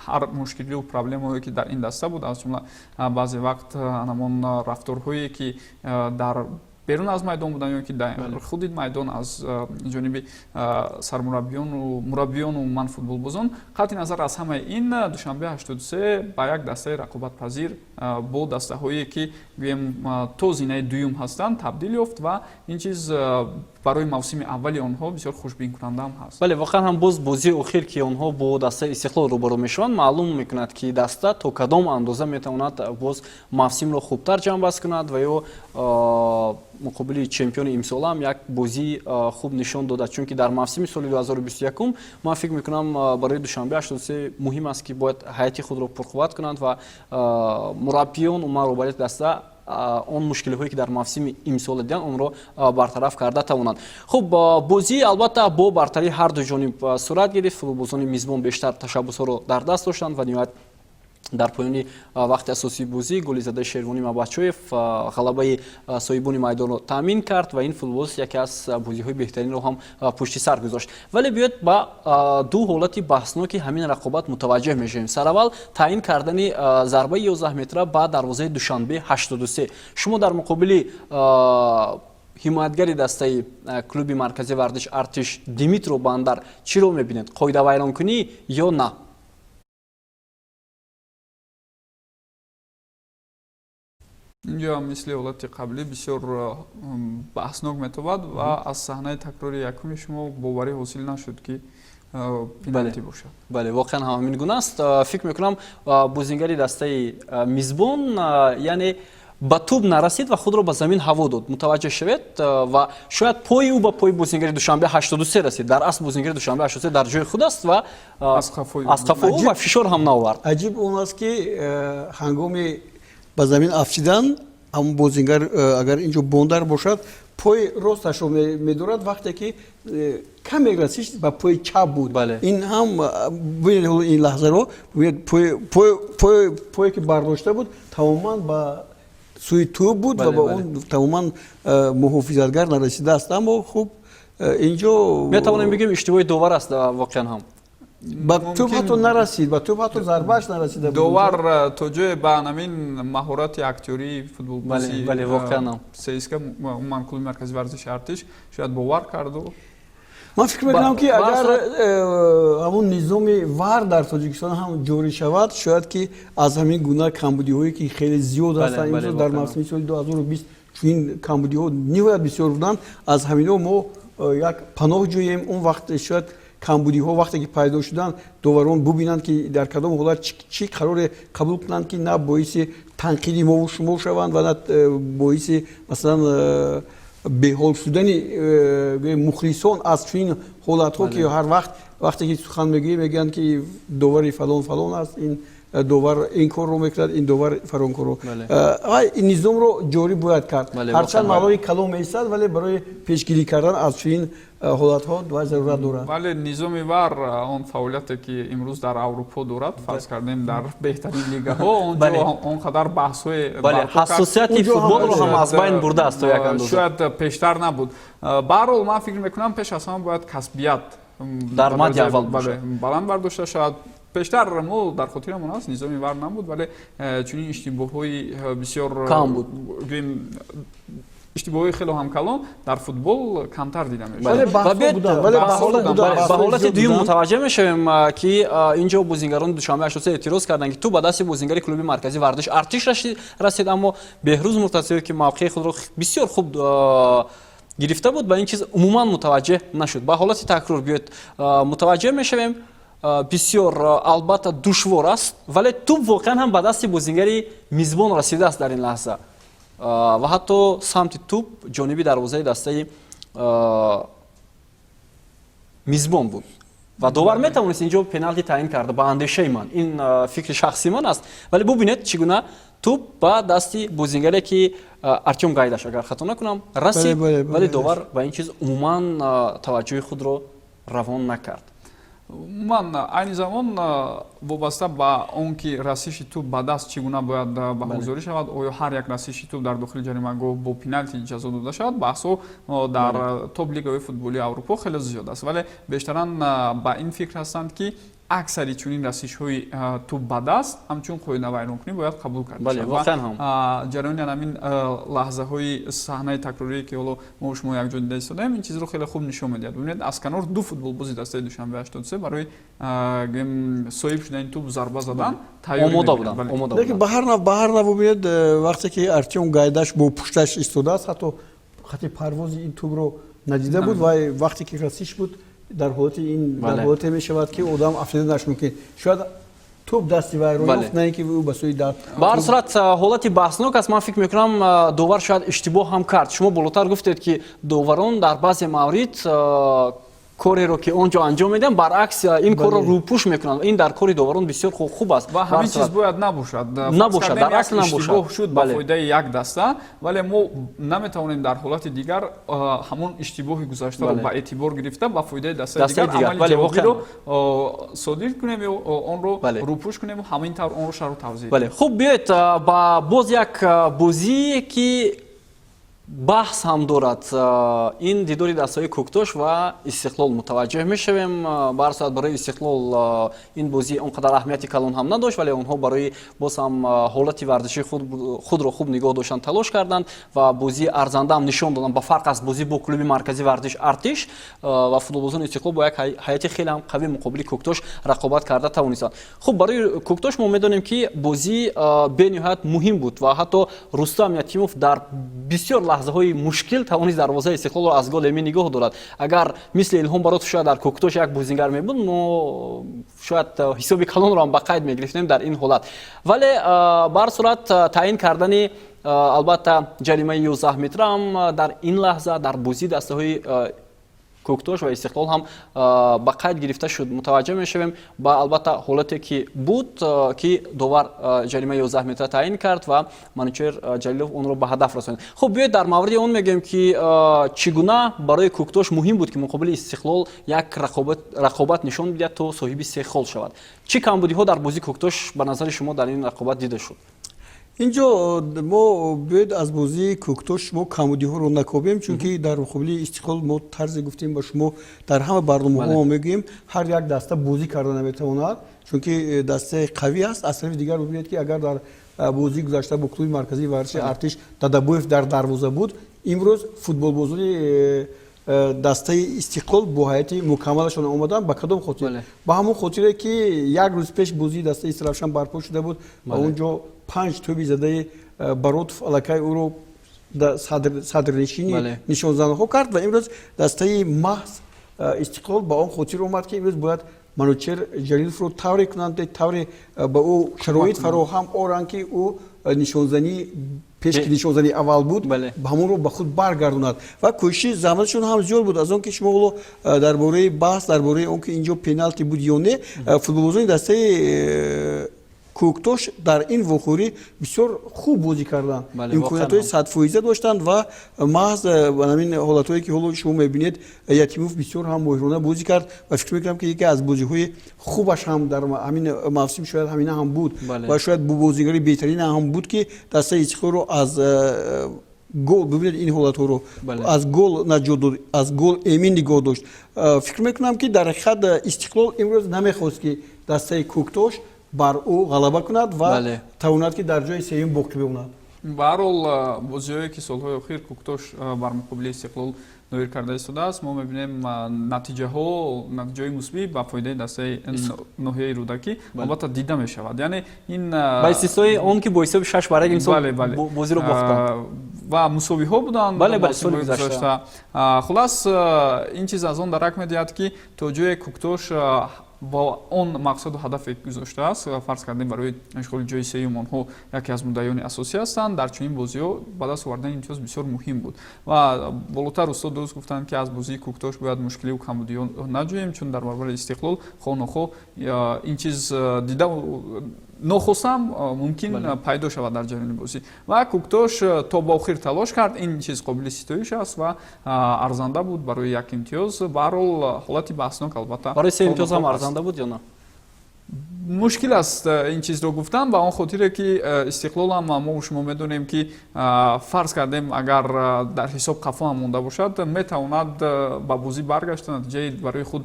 Speaker 3: ҳар мушкилию проблемаҳое, ки дар ин даста буд, аз ҷумла баъзе вақт ҳамон рафторҳое, ки дар берун аз майдон буданд ё ки дар худи майдон аз ҷониби сармураббиёну мураббиёну умуман футболбозон, қатъи назар аз ҳамаи ин, «Душанбе 83» ба як дастаи рақобатпазир бо дастаҳое, ки гӯем, то зинаи дуюм ҳастанд, табдил ёфт ва ин чиз барои мавсими аввали онҳо бисёр хушбинкунанда ҳам ҳаст.
Speaker 1: Бале, воқеан ҳам, боз бозии охир, ки онҳо бо дастаи «Истиқлол» рӯбарӯ мешаванд, маълум мекунад, ки даста то кадом андоза метавонад боз мавсимро хубтар ҷамъбаст кунад ва ё муқобили чемпиони имсола ҳам як бозии хуб нишон додад, чунки дар мавсими соли 2021 ман фикр мекунам, барои «Душанбе 83» муҳим аст, ки бояд ҳайати худро пурқувват кунанд ва мураббиён, умуман роҳбарияти даста он мушкилиҳое, ки дар мавсими имсола диданд, онро бартараф карда тавонанд. Хуб, бозӣ, албатта, бо бартарии ҳарду ҷониб сурат гирифт. Футболбозони мизбон бештар ташаббусҳоро дар даст доштанд ва ниҳоят дар поёни вақти асосии бозӣ голи задаи Шервонӣ Мабачоев ғалабаи соҳибони майдонро таъмин кард ва ин футболист яке аз бозиҳои беҳтаринро ҳам пушти сар гузошт. Вале биёед, ба ду ҳолати баҳсноки ҳамин рақобат мутаваҷҷеҳ мешавем. Сараввал, таъин кардани зарбаи 11 метра ба дарвозаи «Душанбе 83». Шумо дар муқобили ҳимоятгари дастаи клуби марказии варзиш «Артиш» Димитро Бандар чиро мебинед: қоидавайронкунӣ ё на?
Speaker 3: Инҷо ҳам мисли ҳолати қаблӣ бисёр баҳснок метобад ва аз саҳнаи такрори якуми шумо боварӣ ҳосил нашуд, ки пеналти бошад.
Speaker 1: Бале, воқеан ҳам ҳамин гуна аст. Фикр мекунам, бозингари дастаи мизбон, яъне, ба тӯб нарасид ва худро ба замин ҳаво дод. Мутаваҷҷеҳ шавед, ва шояд пои ӯ ба пои бозингари Душанбе 83 расид. Дар асл бозингари Душанбе 83 дар ҷои худ аст ва
Speaker 3: аз қафои
Speaker 1: аз қафои ӯ ва фишор ҳам наовард.
Speaker 2: Аҷиб он аст, ки ҳангоми ба замин афтидан ҳамон бозингар, агар инҷо Бондар бошад, пои росташро медорад, вақте ки каме расиш ба пои чап буд. Ин ҳам, бубинед, ин лаҳзаро бубинед, пое ки бардошта буд, тамоман ба сӯи тӯб буд ва ба он тамоман муҳофизатгар нарасидааст. Аммо хуб, инҷо
Speaker 1: метавонем бигӯем, иштибоҳи довар аст воқеан ҳам.
Speaker 2: Ба тӯб ҳатто нарасид, ба тӯб ҳатто зарбааш нарасида.
Speaker 3: Довар то ҷое ба ҳамин маҳорати актёрии футболбози
Speaker 1: Бале, воқеан ҳам.
Speaker 3: ЦСКА, умуман клуби маркази варзиши Артиш, шояд бовар карду.
Speaker 2: Ман фикр мекунам, ки агар ҳамон низоми ВАР дар Тоҷикистон ҳам ҷорӣ шавад, шояд ки аз ҳамин гуна камбудиҳое, ки хеле зиёд ҳастанд имрӯз, дар мавсими соли 2020 чунин камбудиҳо ниҳоят бисёр буданд, аз ҳаминҳо мо як паноҳ ҷӯем. Он вақт шояд камбудиҳо вақте ки пайдо шуданд, доварон бубинанд, ки дар кадом ҳолат чӣ қароре қабул кунанд, ки на боиси танқиди мову шумо шаванд ва на боиси, масалан, беҳол шудани мухлисон аз чунин ҳолатҳо, ки ҳар вақт, вақте ки сухан мегӯӣ, мегӯянд, ки довари фалон фалон аст, ин довар ин корро мекунад, ин довар фалон корро. Ин низомро ҷорӣ бояд кард, ҳарчанд маблағи калон меистад, вале барои пешгирӣ кардан аз чунин ҳолатҳо вай зарурат дорад.
Speaker 3: Вале низоми ВАР, он фаъолияте, ки имрӯз дар Аврупо дорад, фарз кардем, дар беҳтарин лигаҳо, онҷо он қадар баҳсҳои
Speaker 1: Ҳассосияти футболро ҳам аз байн бурдааст то як андоза.
Speaker 3: Шояд пештар набуд. Баҳрҳол, ман фикр мекунам, пеш аз ҳама бояд касбият
Speaker 1: дар мадди аввал.
Speaker 3: Баланд бардошта шавад. Пештар мо дар хотирамон аст, низоми ВАР набуд, вале чунин иштибоҳҳои бисёр
Speaker 1: кам буд.
Speaker 3: Гӯем, иштибоҳҳои хело ҳам калон дар футбол камтар дида мешавад.
Speaker 1: Ба ҳолати дуюм мутаваҷҷеҳ мешавем, ки инҷо бозингарони Душанбе 83 эътироз карданд, ки тӯб ба дасти бозингари клуби марказии варзиш Артиш расид. Аммо Беҳрӯз Муртазиев, ки мавқеи худро бисёр хуб гирифта буд, ба ин чиз умуман мутаваҷҷеҳ нашуд. Ба ҳолати такрор биёед, мутаваҷҷеҳ мешавем. Бисёр, албатта, душвор аст, вале тӯб воқеан ҳам ба дасти бозингари мизбон расидааст дар ин лаҳза ва ҳатто самти тӯб ҷониби дарвозаи дастаи мизбон буд ва довар метавонист инҷо пеналти таъин карда. Ба андешаи ман, ин фикри шахсии ман аст, вале бубинед, чӣ гуна тӯб ба дасти бозингаре, ки Артём Гайдаш, агар хато накунам, расид, вале довар ба ин чиз умуман таваҷҷӯҳи худро равон накард.
Speaker 3: Умуман, айни замон, вобаста ба он ки расиши тӯб ба даст чӣ гуна бояд баҳогузорӣ шавад, оё ҳар як расиши тӯб дар дохили ҷаримагоҳ бо пеналти ҷазо дода шавад, баҳсҳо дар топ лигаҳои футболии Аврупо хеле зиёд аст. Вале бештаран ба ин фикр ҳастанд, ки аксари чунин расишҳои тӯб ба даст ҳамчун қоидавайронкунӣ бояд қабул карда шавад. Ҷараёни ҳамин лаҳзаҳои саҳнаи такрорие, ки ҳоло мо шумо якҷо дида истодаем, ин чизро хеле хуб нишон медиҳад. Бибинед, аз канор ду футболбози дастаи Душанбе 83 барои соҳиб шудани тӯб зарба задан.
Speaker 1: Омода буданд.
Speaker 2: Лекин ба ҳар нав, бубинед, вақте ки Артём Гайдаш бо пушташ истодааст, ҳатто хати парвози ин тӯбро надида буд ва вақте ки расиш буд, дар ҳолати ин, дар ҳолате мешавад, ки одам афтиданаш мумкин. Шояд тӯб дасти вайро ёфт, на ин ки ӯ ба сӯи дар.
Speaker 1: Ба ҳар сурат, ҳолати баҳснок аст. Ман фикр мекунам, довар шояд иштибоҳ ҳам кард. Шумо болотар гуфтед, ки доварон дар баъзе маврид кореро, ки он ҷо анҷом медиҳанд, баръакс ин корро рӯпӯш мекунанд. Ин дар кори доварон бисёр хуб аст.
Speaker 3: Ва ҳамин чиз бояд набошад.
Speaker 1: Набошад, дар асл
Speaker 3: набошад. Шуд ба фоидаи як даста, вале мо наметавонем дар ҳолати дигар ҳамон иштибоҳи гузаштаро ба эътибор гирифта, ба фоидаи дастаи дигар амали ҷавобиро содир кунем ё онро рӯпӯш кунем, ҳамин тавр онро шарҳу тавзеҳ.
Speaker 1: Бале, хуб, биёед ба боз як бозие, ки Баҳс ҳам дорад ин дидори дастаҳои Кӯктош ва Истиқлол. Мутаваҷҷеҳ мешавем, ба ҳар сурат, барои Истиқлол ин бозӣ он қадар аҳамияти калон ҳам надошт, вале онҳо барои боз ҳам ҳолати варзишии худро хуб нигоҳ доштан талош карданд ва бозии арзанда ҳам нишон доданд, ба фарқ аз бозӣ бо клуби марказии варзиш Артиш. Ва футболбозони Истиқлол бо як ҳайати хеле ҳам қавӣ муқобили Кӯктош рақобат карда тавонистанд. Хуб, барои Кӯктош мо медонем, ки бозӣ бениҳоят муҳим буд ва ҳатто Рустам Ятимов дар бисёр лаҳзаҳои мушкил тавонист дарвозаи Истиқлолро аз гол эмин нигоҳ дорад. Агар мисли Илҳом Баротов шояд дар Кӯктош як бозингар мебуд, мо шояд ҳисоби калонро ҳам ба қайд мегирифтем дар ин ҳолат. Вале ба ҳар сурат, таъин кардани, албатта, ҷаримаи 11 метра ҳам дар ин лаҳза дар бозии дастаҳои Кӯктош ва Истиқлол ҳам ба қайд гирифта шуд. Мутаваҷҷеҳ мешавем ба, албатта, ҳолате ки буд, ки довар ҷаримаи 11 метра таъин кард ва Манучер Ҷалилов онро ба ҳадаф расонид. Хуб, биёед, дар мавриди он мегӯем, ки чӣ гуна барои Кӯктош муҳим буд, ки муқобили Истиқлол як рақобат нишон бидиҳад, то соҳиби се хол шавад. Чӣ камбудиҳо дар бозии Кӯктош ба назари шумо дар ин рақобат дида шуд?
Speaker 2: Инҷо мо биёед, аз бозии Кӯктош мо камбудиҳоро накобем, чунки дар муқобили Истиқлол мо тарзе гуфтем ба шумо, дар ҳама барномаҳо мегӯем, ҳар як даста бозӣ карда наметавонад, чунки дастаи қавӣ аст. Аз тарафи дигар, бибинед, ки агар дар бозии гузашта бо клуби марказии варзиши Артиш Дадабоев дар дарвоза буд, имрӯз футболбозони дастаи Истиқлол бо ҳайати мукаммалашон омаданд. Ба кадом хотир? Ба ҳамон хотире, ки як рӯз пеш бозии дастаи Истаравшан барпо шуда буд ва он ҷо панҷ тӯби задаи Баротов аллакай ӯро садрнишини нишонзанҳо кард. Ва имрӯз дастаи маҳз Истиқлол ба он хотир омад, ки имрӯз бояд Манучер Ҷалиловро тавре кунанд, тавре ба ӯ шароит фароҳам оранд, ки ӯ нишонзанӣ пеш, ки нишонзании аввал буд, ба ҳамонро ба худ баргардонад. Ва кӯшиши заҳматшон ҳам зиёд буд. Аз он ки шумо ҳоло дар бораи баҳс, дар бораи он ки инҷо пеналти буд ё не, футболбозони дастаи Кӯктош дар ин вохӯрӣ бисёр хуб бозӣ карданд, имкониятҳои 100% доштанд ва маҳз ба ҳамин ҳолатҳое, ки ҳоло шумо мебинед, Ятимов бисёр ҳам моҳирона бозӣ кард. Ва фикр мекунам, ки яке аз бозиҳои хубаш ҳам дар ҳамин мавсим шояд ҳамина ҳам буд ва шояд бозигари беҳтарина ҳам буд, ки дастаи Истиқлолро аз гол, бибинед ин ҳолатҳоро, аз гол наҷот дод, аз гол эмин нигоҳ дошт. Фикр мекунам, ки дар ҳақиқат Истиқлол имрӯз намехост, ки дастаи Кӯктош бар ӯ ғалаба кунад ва тавонад, ки дар ҷои сеюм боқӣ бимонад.
Speaker 3: Ба ҳар ҳол, бозиҳое, ки солҳои охир Кӯктош бар муқобили Истиқлол доир карда истодааст, мо мебинем, натиҷаҳо, натиҷаҳои мусбӣ ба фоидаи дастаи ноҳияи Рӯдакӣ, албатта, дида мешавад. Яъне ин
Speaker 1: ба истиснои он ки бо ҳисоби 6-1 имсол бозиро бохтанд.
Speaker 3: Ва мусовиҳо буданд.
Speaker 1: Бале, соли гузашта.
Speaker 3: Хулас, ин чиз аз он дарак медиҳад, ки то ҷое Кӯктош бо он мақсаду ҳадафе гузоштааст, фарз кардем, барои ишғоли ҷои сеюм онҳо яке аз муддаиёни асосӣ ҳастанд, дар чунин бозиҳо ба даст овардани имтиёз бисёр муҳим буд. Ва болотар устод дуруст гуфтанд, ки аз бозии Кӯктош бояд мушкиливу камбудиҳо наҷӯем, чун дар баробари Истиқлол хоҳ нохоҳ ин чиз дида нохостам мумкин пайдо шавад дар ҷараёни бозӣ. Ва Кӯктош то ба охир талош кард, ин чиз қобили ситоиш аст ва арзанда буд барои як имтиёз. Ба ҳар ҳол, ҳолати баҳснок, албатта.
Speaker 1: Барои се имтиёз ҳам арзанда буд ё на?
Speaker 3: Мушкил аст ин чизро гуфтан, ба он хотире ки Истиқлолам мо шумо медонем, ки, фарз кардем, агар дар ҳисоб қафо ҳам монда бошад, метавонад ба бозӣ баргашта, натиҷаи барои худ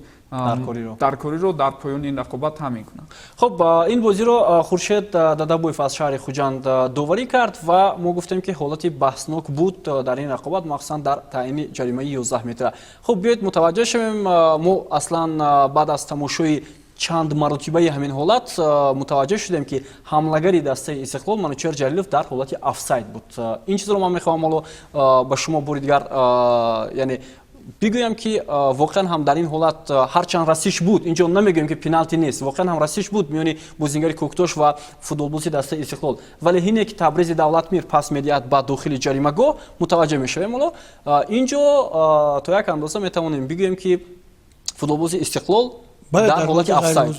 Speaker 3: даркориро дар поёни ин рақобат таъмин кунад.
Speaker 1: Хуб, ин бозиро Хуршед Дадабоев аз шаҳри Хуҷанд доварӣ кард ва мо гуфтем, ки ҳолати баҳснок буд дар ин рақобат, махсусан дар таъини ҷаримаи 11 метра. Хуб, биёед, мутаваҷҷеҳ шавем. Мо аслан баъд аз тамошои чанд маротибаи ҳамин ҳолат мутаваҷҷеҳ шудем, ки ҳамлагари дастаи Истиқлол Манучер Ҷалилов дар ҳолати офсайд буд. Ин чизро ман мехоҳам ҳоло ба шумо бори дигар, яъне, бигӯям, ки воқеан ҳам дар ин ҳолат ҳарчанд расиш буд, инҷо намегӯем, ки пеналти нест, воқеан ҳам расиш буд миёни бозингари Кӯктош ва футболбози дастаи Истиқлол, вале ҳине ки Табрези Давлатмир пас медиҳад ба дохили ҷаримагоҳ, мутаваҷҷеҳ мешавем, ҳоло инҷо то як андоза метавонем бигӯем, ки футболбози Истиқлол дар ҳолати офсайд,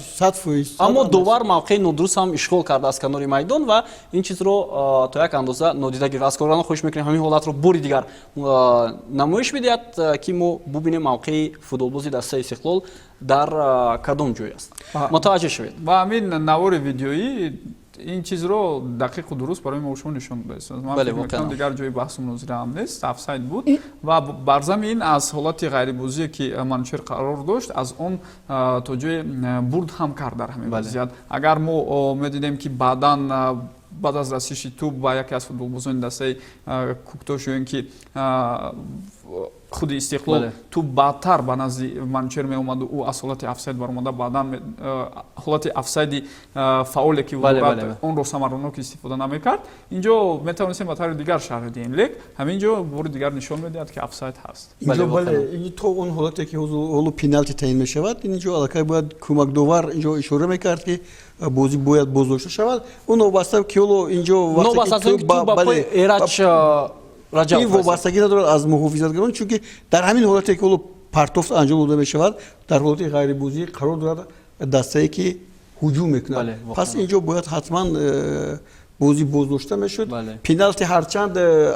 Speaker 1: аммо довар мавқеи нодуруст ҳам ишғол карда аз канори майдон ва ин чизро то як андоза нодида гирифт. Аз корбарон хоҳиш мекунем, ҳамин ҳолатро бори дигар намоиш бидиҳад, ки мо бубинем, мавқеи футболбози дастаи Истиқлол дар кадом ҷой аст. Мутаваҷҷеҳ шавед.
Speaker 3: Ва ҳамин навори видеоӣ Ин чизро дақиқу дуруст барои мо шумо нишон додааст. Ман фикр мекунам, дигар ҷои баҳсу мунозира ҳам нест, офсайд буд ва бар замин аз ҳолати ғайрибозие, ки Манучер қарор дошт, аз он то ҷое бурд ҳам кард дар ҳамин вазъият. Агар мо медидем, ки баъдан баъд аз расиши тӯб ба яке аз футболбозони дастаи Куктош ё ин ки худи Истиқлол, тӯб баъдтар ба назди Манучер меомаду ӯ аз ҳолати офсайд баромада, баъдан ҳолати офсайди фаъоле, ки ӯ дорад, онро самаранок истифода намекард, инҷо метавонистем ба таври дигар шарҳ диҳем. Лек ҳамин ҷо бори дигар нишон медиҳад, ки офсайд ҳаст.
Speaker 2: Инҷо, бале, инҷо то он ҳолате, ки ҳоло пеналти таъин мешавад, инҷо аллакай бояд кӯмакдовар инҷо ишора мекард, ки бозӣ бояд боздошта шавад. Ӯ новобаста, ки ҳоло инҷо
Speaker 1: Эраҷ
Speaker 2: Раҷаб, ин вобастагӣ надорад аз муҳофизатгарон, чунки дар ҳамин ҳолате, ки ҳоло партофт анҷом дода мешавад, дар ҳолати ғайрибозӣ қарор дорад дастае, ки ҳуҷум мекунад. Пас инҷо бояд ҳатман бозӣ боздошта мешуд. Пеналти ҳарчанд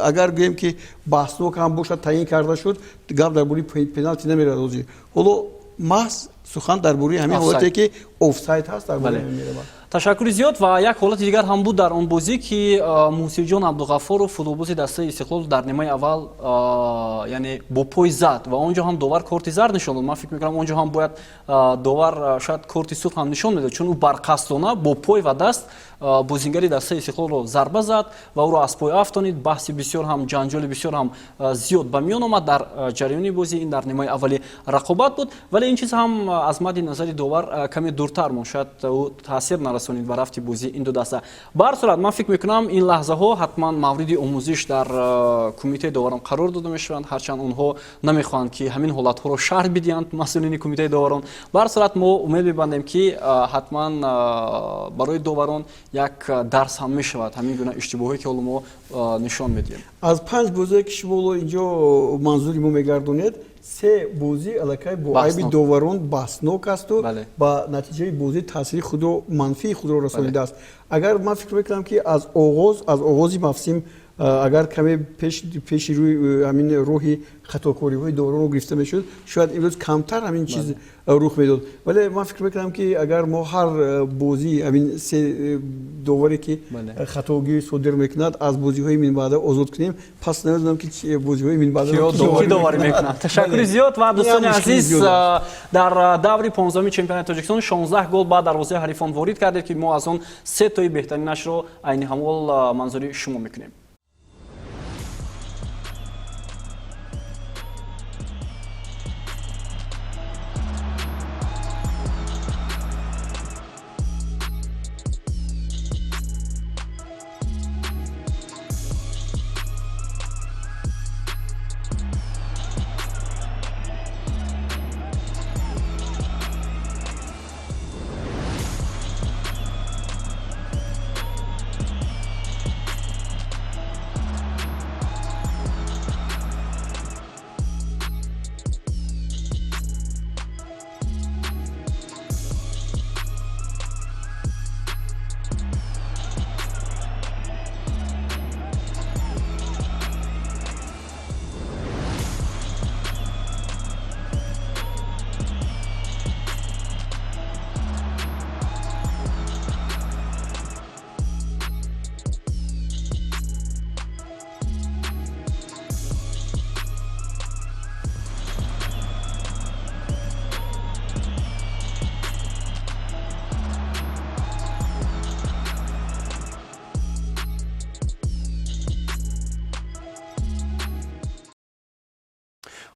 Speaker 2: агар гӯем, ки баҳснок ҳам бошад, таъин карда шуд, гап дар бораи пеналти намеравад. Ҳозир ҳоло маҳз сухан дар бораи ҳамин ҳолате, ки офсайд ҳаст, дар бораи меравад.
Speaker 1: Ташаккури зиёд. Ва як ҳолати дигар ҳам буд дар он бозӣ, ки Муҳсинҷон Абдуғаффоров, футболбози дастаи Истиқлол, дар нимаи аввал, яъне бо пой зад ва он ҷо ҳам довар корти зард нишон дод. Ман фикр мекунам, он ҷо ҳам бояд довар шояд корти сурх ҳам нишон медод, чун ӯ барқасдона бо пой ва даст бозингари дастаи Истиқлолро зарба зад ва ӯро аз пой афтонид. Баҳси бисёр ҳам, ҷанҷоли бисёр ҳам зиёд ба миён омад дар ҷараёни бозӣ. Ин дар нимаи аввали рақобат буд, вале ин чиз ҳам аз мадди назари довар каме дуртар монд, шояд ӯ таъсир нарасонид ба рафти бозии ин ду даста. Ба ҳар сурат, ман фикр мекунам, ин лаҳзаҳо ҳатман мавриди омӯзиш дар кумитаи доварон қарор дода мешаванд, ҳарчанд онҳо намехоҳанд, ки ҳамин ҳолатҳоро шарҳ бидиҳанд, масъулини кумитаи доварон. Ба ҳар сурат, мо умед мебандем, ки ҳатман барои доварон як дарс ҳам мешавад ҳамин гуна иштибоҳое, ки ҳоло мо нишон медиҳем.
Speaker 2: Аз панҷ бозие, ки шумо ҳоло инҷо манзури мо мегардонед, се бозӣ аллакай бо айби доварон баҳснок асту ба натиҷаи бозӣ таъсири худро, манфии худро расонидааст. Агар ман фикр мекунам, ки аз оғози мавсим агар каме пеши рӯи ҳамин роҳи хатокориҳои доваронро гирифта мешуд, шояд имрӯз камтар ҳамин чиз рух медод. Вале ман фикр мекунам, ки агар мо ҳар бозӣ ҳамин се доваре, ки хатогӣ содир мекунад, аз бозиҳои минбаъда озод кунем, пас намедонам, ки бозиҳои минбаъда
Speaker 1: ки доварӣ мекунад. Ташаккури зиёд. Ва дӯстони азиз, дар даври 15-уми чемпионати Тоҷикистон 16 гол ба дарвозаи ҳарифон ворид кардед, ки мо аз он се тои беҳтаринашро айни ҳамол манзури шумо мекунем.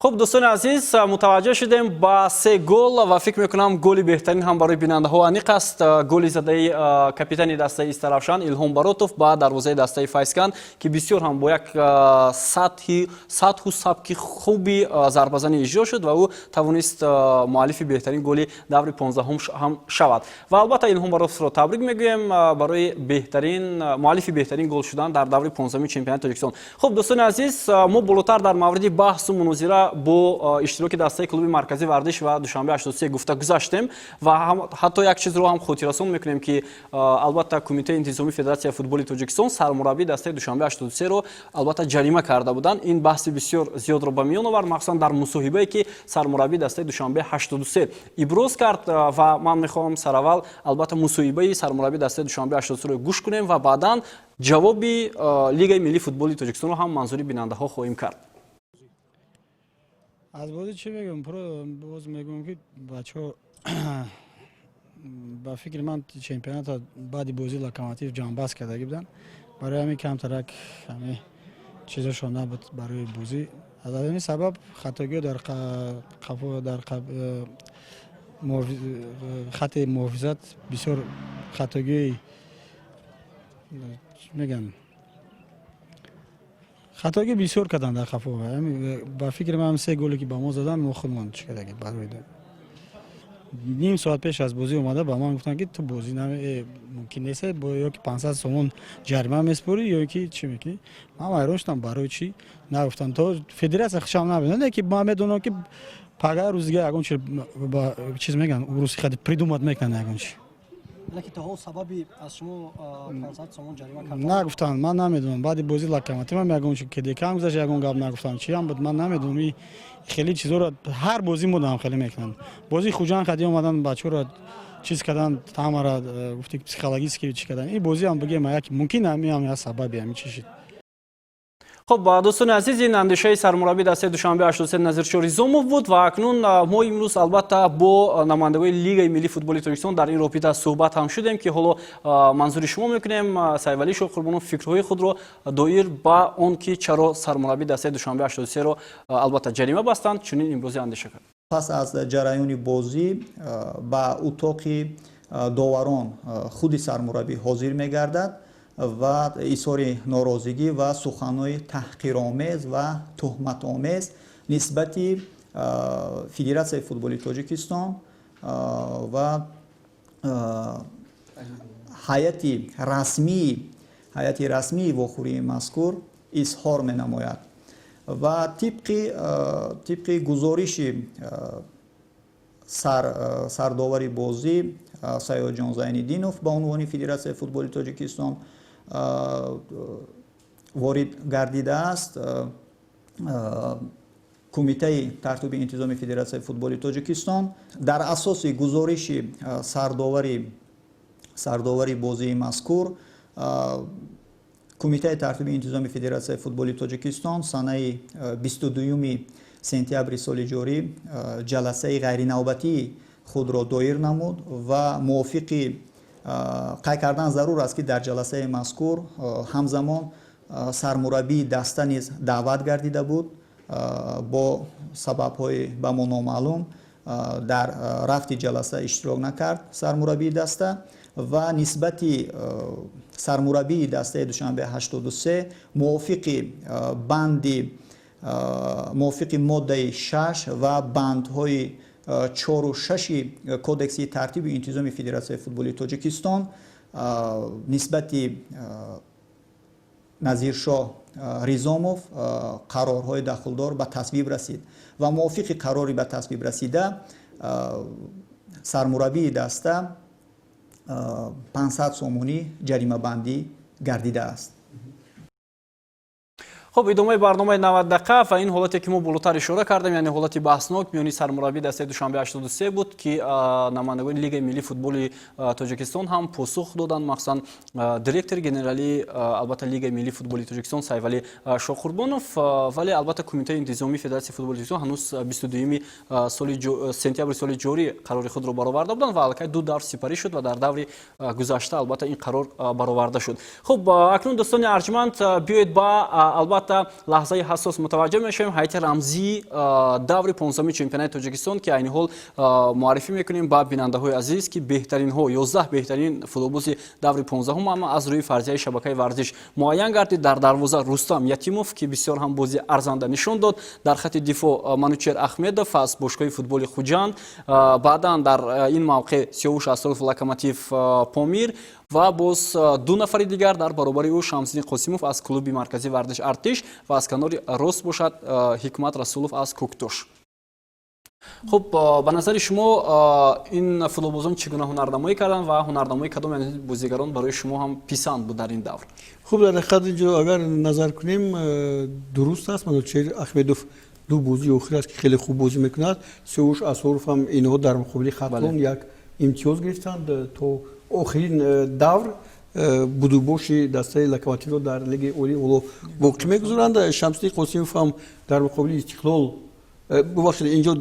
Speaker 1: Хуб, дӯстони азиз, мутаваҷҷӯҳ шудем ба се гол ва фикр мекунам, голи беҳтарин ҳам барои бинандаҳо аниқ аст: голи задаи капитани дастаи Истаравшан Илҳом Баротов ба дарвозаи дастаи Файзканд, ки бисёр ҳам бо як сатҳу сабки хуби зарбазанӣ иҷро шуд ва ӯ тавонист муаллифи беҳтарин голи даври 15-ҳум ҳам шавад. Ва албатта Илҳом Баротовро табрик мегӯем барои беҳтарин муаллифи беҳтарин гол шудан дар даври 15-уми чемпионати Тоҷикистон. Хуб, дӯстони азиз, мо болотар дар мавриди баҳсу мунозира албатта, бо иштироки дастаи Клуби марказии варзиш ва Душанбе 83 гуфта гузаштем ва ҳатто як чизро ҳам хотиррасон мекунем, ки, албатта, Кумитаи интизомии Федератсияи футболи Тоҷикистон сармураббии дастаи Душанбе 83-ро, албатта, ҷарима карда буданд. Ин баҳси бисёр зиёдро ба миён овард, махсусан дар мусоҳибае, ки сармураббии дастаи Душанбе 83 иброз кард. Ва ман мехоҳам сараввал, албатта, мусоҳибаи сармураббии дастаи Душанбе 83-ро гӯш кунем ва баъдан ҷавоби Лигаи миллии футболи Тоҷикистонро ҳам манзури бинандаҳо хоҳем кард.
Speaker 9: Аз бозӣ чӣ мегӯям? Боз мегӯям, ки бачаҳо, ба фикри ман, чемпионата баъди бозии Локомотив ҷамъбаст кардагӣ буданд. Барои ҳамин камтарак ҳами чизошон набуд барои бозӣ. Аз ҳамин сабаб хатогиҳо дар қафо, дар хатти муҳофизат бисёр хатогии мегӯям, хатогӣ бисёр карданд дар қафо. Ба фикри ман, се голе, ки ба мо заданд, мо худмон чӣ кардаги. Барои ним соат пеш аз бозӣ омада ба ман гуфтанд, ки ту бозӣ мумкин нест, ё ки 500 сомон ҷарима меспорӣ, ё ки чӣ мекунӣ. Ман ҳайрон шудам, барои чӣ нагуфтам, то федератсия хушам набинад, ки ман медонам, ки пага рӯз дига ягон чи чиз мегӯянд, рӯси хади придумать мекунанд ягон чи.
Speaker 10: Лекин то ҳол сабаби аз шумо 500 сомон ҷарима кардан
Speaker 9: нагуфтанд, ман намедонам. Баъди бозии Локомотив ҳам ягон чи кедекам гузашт, ягон гап нагуфтанд, чиам буд, ман намедонам. И хеле чизоро ҳар бозӣ модам хеле мекунанд. Бозии Хуҷанд хади омадан, бачаҳоро чиз кардан, ҳамара гуфти, психологически чӣ кардан. Ин бозиам бигем, як мумкин ҳамиам як сабаби ҳамин чӣ шид.
Speaker 1: Хуб, дӯстони азиз, ин андешаи сармураббии дастаи Душанбе 83 Назиршо Ризомов буд. Ва акнун мо имрӯз, албатта, бо намояндагони Лигаи миллии футболи Тоҷикистон дар ин робита суҳбат ҳам шудем, ки ҳоло манзури шумо мекунем. Сайфалӣ Шоҳқурбонов фикрҳои худро доир ба он ки чаро сармураббии дастаи Душанбе 83-ро, албатта, ҷарима бастанд, чунин имрӯзи андеша кард.
Speaker 11: Пас аз ҷараёни бозӣ ба утоқи доварон худи сармураббӣ ҳозир мегардад ва изҳори норозигӣ ва суханҳои таҳқиромез ва туҳматомез нисбати Федератсияи футболи Тоҷикистон ва ҳайати расмии вохӯрии мазкур изҳор менамояд. Ва тибқи гузориши сардовари бозӣ Саёдҷон Зайниддинов ба унвони Федератсияи футболи Тоҷикистон ворид гардидааст, Кумитаи тартиби интизоми Федератсияи футболи Тоҷикистон дар асоси гузориши сардовари бозии мазкур, Кумитаи тартиби интизоми Федератсияи футболи Тоҷикистон санаи 22 сентябри соли ҷорӣ ҷаласаи ғайринавбатии худро доир намуд. Ва мувофиқи қайд кардан зарур аст, ки дар ҷаласаи мазкур ҳамзамон сармураббии даста низ даъват гардида буд. Бо сабабҳои ба мо номаълум дар рафти ҷаласа иштирок накард сармураббии даста. Ва нисбати сармураббии дастаи Душанбе 83 мувофиқи банди мувофиқи моддаи 6 ва бандҳои чору шаши Кодекси тартибу интизоми Федератсияи футболи Тоҷикистон нисбати Назиршоҳ Ризомов қарорҳои дахлдор ба тасвиб расид. Ва мувофиқи қарори ба тасвиб расида сармураббии даста 500 сомонӣ ҷаримабандӣ гардидааст.
Speaker 1: Хуб, идомаи барномаи 90 дақиқа. Ва ин ҳолате, ки мо болотар ишора кардем, яъне ҳолати баҳснок миёни сармураббии дастаи Душанбе 83 буд, ки намояндагони Лигаи миллии футболи Тоҷикистон ҳам посух доданд, махсусан директори генералии, албатта, Лигаи миллии футболи Тоҷикистон Сайфалӣ Шоҳқурбонов. Вале, албатта, Кумитаи интизомии Федератсияи футболи Тоҷикистон ҳанӯз 22 соли сентябри соли ҷорӣ қарори худро бароварда буданд ва аллакай ду давр сипарӣ шуд ва дар даври гузашта, албатта, ин қарор бароварда шуд. Хуб, акнун, дӯстони арҷманд, биёед ба, албатта, лаҳзаи ҳассос мутаваҷҷӯҳ мешавем. Ҳайати рамзии даври 15-уми чемпионати Тоҷикистон, ки айни ҳол муаррифӣ мекунем ба бинандаҳои азиз, ки беҳтаринҳо, 11 беҳтарин футболбози даври 15-ум ама аз рӯи фарзияи шабакаи варзиш муайян гардид. Дар дарвоза Рустам Ятимов, ки бисёр ҳам бози арзанда нишон дод. Дар хати дифоъ Манучер Ахмедов аз бошгоҳи футболи Хуҷанд, баъдан дар ин мавқеъ Сиёвуш Асроров, Локомотив Помир. Ва боз ду нафари дигар дар баробари ӯ: Шамсиддин Қосимов аз клуби марказии варзиш «Артиш» ва аз канори рост бошад Ҳикмат Расулов аз «Кӯктош». Хуб, ба назари шумо, ин футболбозон чӣ гуна ҳунарнамоӣ карданд ва ҳунарнамоии кадом бозигарон барои шумо ҳам писанд буд дар ин давр?
Speaker 2: Хуб, дар ҳақиқат, инҷо агар назар кунем, дуруст аст, Манучер Ахмедов ду бозии охир аст, ки хеле хуб бозӣ мекунад. Сиёвуш Асоров ҳам, инҳо дар муқобили Хатлон як имтиёз гирифтанд. То охирин давр будубоши дастаи Локомотивро дар Лигаи Олӣ ҳоло боқӣ мегузоранд. Шамсиддин Қосимов ҳам дар муқобили Истиқлол, бубахшед, инҷо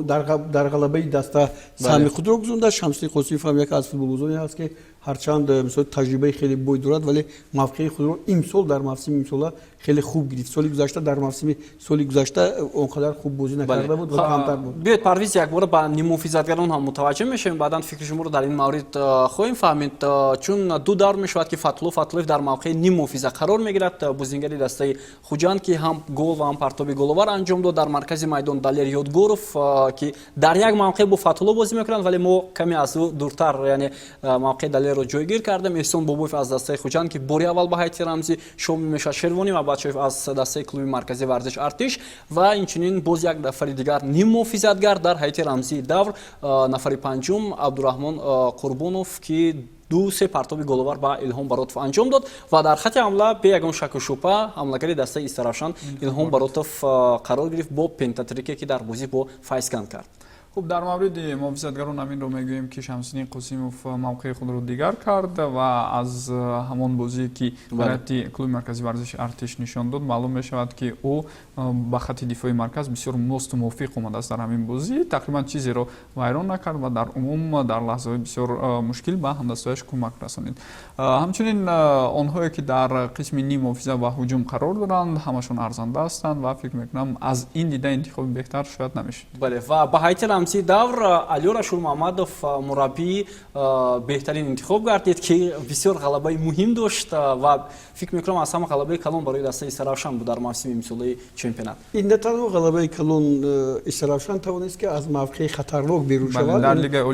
Speaker 2: дар ғалабаи даста саҳми худро гузонда. Шамсиддин Қосимов ҳам яке аз футболбозоне ҳаст, ки ҳарчанд, мисол, таҷрибаи хеле бой дорад, вале мавқеи худро имсол, дар мавсими имсола хеле хуб гирифт. Соли гузашта, дар мавсими соли гузашта он қадар хуб бозӣ накарда буд ва камтар буд.
Speaker 1: Биёед, Парвиз, якбора ба ниммуҳофизатгарон ҳам мутаваҷҷеҳ мешавем, баъдан фикри шуморо дар ин маврид хоҳем фаҳмид, чун ду давр мешавад, ки Фатҳулло Фатҳуллоев дар мавқеи ниммуҳофиза қарор мегирад, бозингари дастаи Хуҷанд, ки ҳам гол ва ҳам партоби головар анҷом дод. Дар маркази майдон Далер Ёдгоров, ки дар як мавқеъ бо Фатҳулло бозӣ мекунанд, вале мо каме аз ӯ дуртар, яъне мавқеи Далерро ҷойгир кардем. Эҳсон Бобоев аз дастаи Хуҷанд, ки бори аввал ба ҳайати рамзӣ шомил мешавад. Шервонӣ Мабадшоев аз дастаи клуби марказии варзиш «Артиш» ва инчунин боз як нафари дигар ниммуҳофизатгар дар ҳайати рамзии давр, нафари панҷум Абдураҳмон Қурбонов, ки ду се партоби головар ба Илҳом Баротов анҷом дод. Ва дар хати ҳамла бе ягон шаку шубҳа ҳамлагари дастаи Истаравшан Илҳом Баротов қарор гирифт бо пентатрике, ки дар бозӣ бо Файзканд кард.
Speaker 3: Хуб, дар мавриди муҳофизатгарон ҳаминро мегӯем, ки Шамсиддин Қосимов мавқеи худро дигар кард ва аз ҳамон бозие, ки ҳайати клуби марказии варзиши «Артиш» нишон дод, маълум мешавад, ки ӯ ба хати дифои марказ бисёр мосту мувофиқ омадааст. Дар ҳамин бозӣ тақрибан чизеро вайрон накард ва дар умум дар лаҳзаҳои бисёр мушкил ба ҳамдастояш кӯмак расонид. Ҳамчунин онҳое, ки дар қисми ним муҳофиза ва ҳуҷум қарор доранд, ҳамашон арзанда ҳастанд ва фикр мекунам, аз ин дида интихоби беҳтар шояд намешуд.
Speaker 1: Бале, ва ба ҳайати рамзии давр Алёр Ашурмуҳаммадов мураббии беҳтарин интихоб гардид, ки бисёр ғалабаи муҳим дошт ва фикр мекунам, аз ҳама ғалабаи калон барои дастаи Истаравшан буд дар мавсими имсолаи чемпионат.
Speaker 2: Ин на танҳо ғалабаи калон, Истаравшан тавонист, ки аз мавқеи хатарнок берун шавад,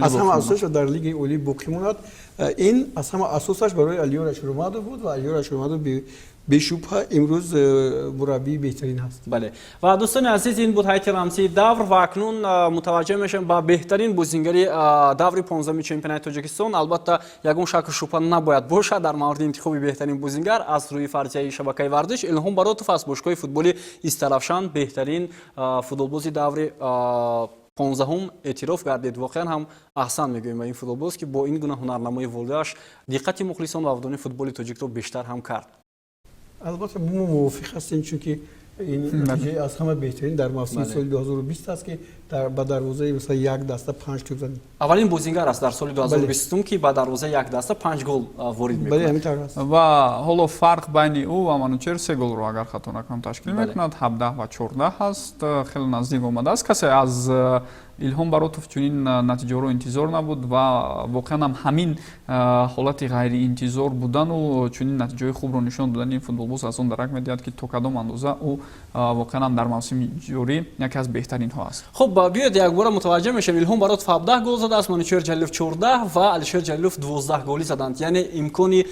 Speaker 2: аз ҳама асосаш дар Лигаи Олӣ боқӣ монад. Ин аз ҳама асосаш барои Алиёр Ашурмадов буд ва Алиёр Ашурмадов бешубҳа имрӯз мураббии беҳтарин ҳаст.
Speaker 1: Бале, ва дӯстони азиз, ин буд ҳайати рамзии давр ва акнун мутаваҷҷеҳ мешавем ба беҳтарин бозингари даври 15-уми чемпионати Тоҷикистон. Албатта, ягон шаку шубҳа набояд бошад дар мавриди интихоби беҳтарин бозингар. Аз рӯи фарзияи шабакаи варзиш, Илҳом Баротов аз бошгоҳи футболи Истаравшан беҳтарин футболбози даври 15-ум эътироф гардид. Воқеан ҳам аҳсан мегӯем ба ин футболбоз, ки бо ин гуна ҳунарнамои волиаш диққати мухлисон ва ҳаводорони футболи тоҷикро бештар ҳам кард.
Speaker 2: Албатта, мо мувофиқ ҳастем, чунки ин натиҷаи аз ҳама беҳтарин дар мавсими соли 2020 аст, ки ба дарвозаи, масалан, як даста панҷ тӯб задем.
Speaker 1: Аввалин бозингар аст дар соли 2020, ки ба дарвозаи як даста панҷ гол ворид
Speaker 2: мекунад. Ҳамин тавр аст.
Speaker 3: Ва ҳоло фарқ байни ӯ ва Манучер се голро, агар хато накунам, ташкил мекунад, 17 ва 14 ҳаст, хеле наздик омадааст. Касе аз Илҳом Баротов чунин натиҷаҳоро интизор набуд ва воқеан ҳам ҳамин ҳолати ғайриинтизор будану чунин натиҷаҳои хубро нишон додани ин футболбоз аз он дарак медиҳад, ки то кадом андоза ӯ воқеан ҳам дар мавсими ҷорӣ яке аз беҳтаринҳо аст.
Speaker 1: Хуб, биёед, якбора мутаваҷҷеҳ мешавем: Илҳом Баротов 17 гол задааст, Манучер Ҷалилов 14 ва Алишер Ҷалилов 12 голӣ заданд. Яъне имкони,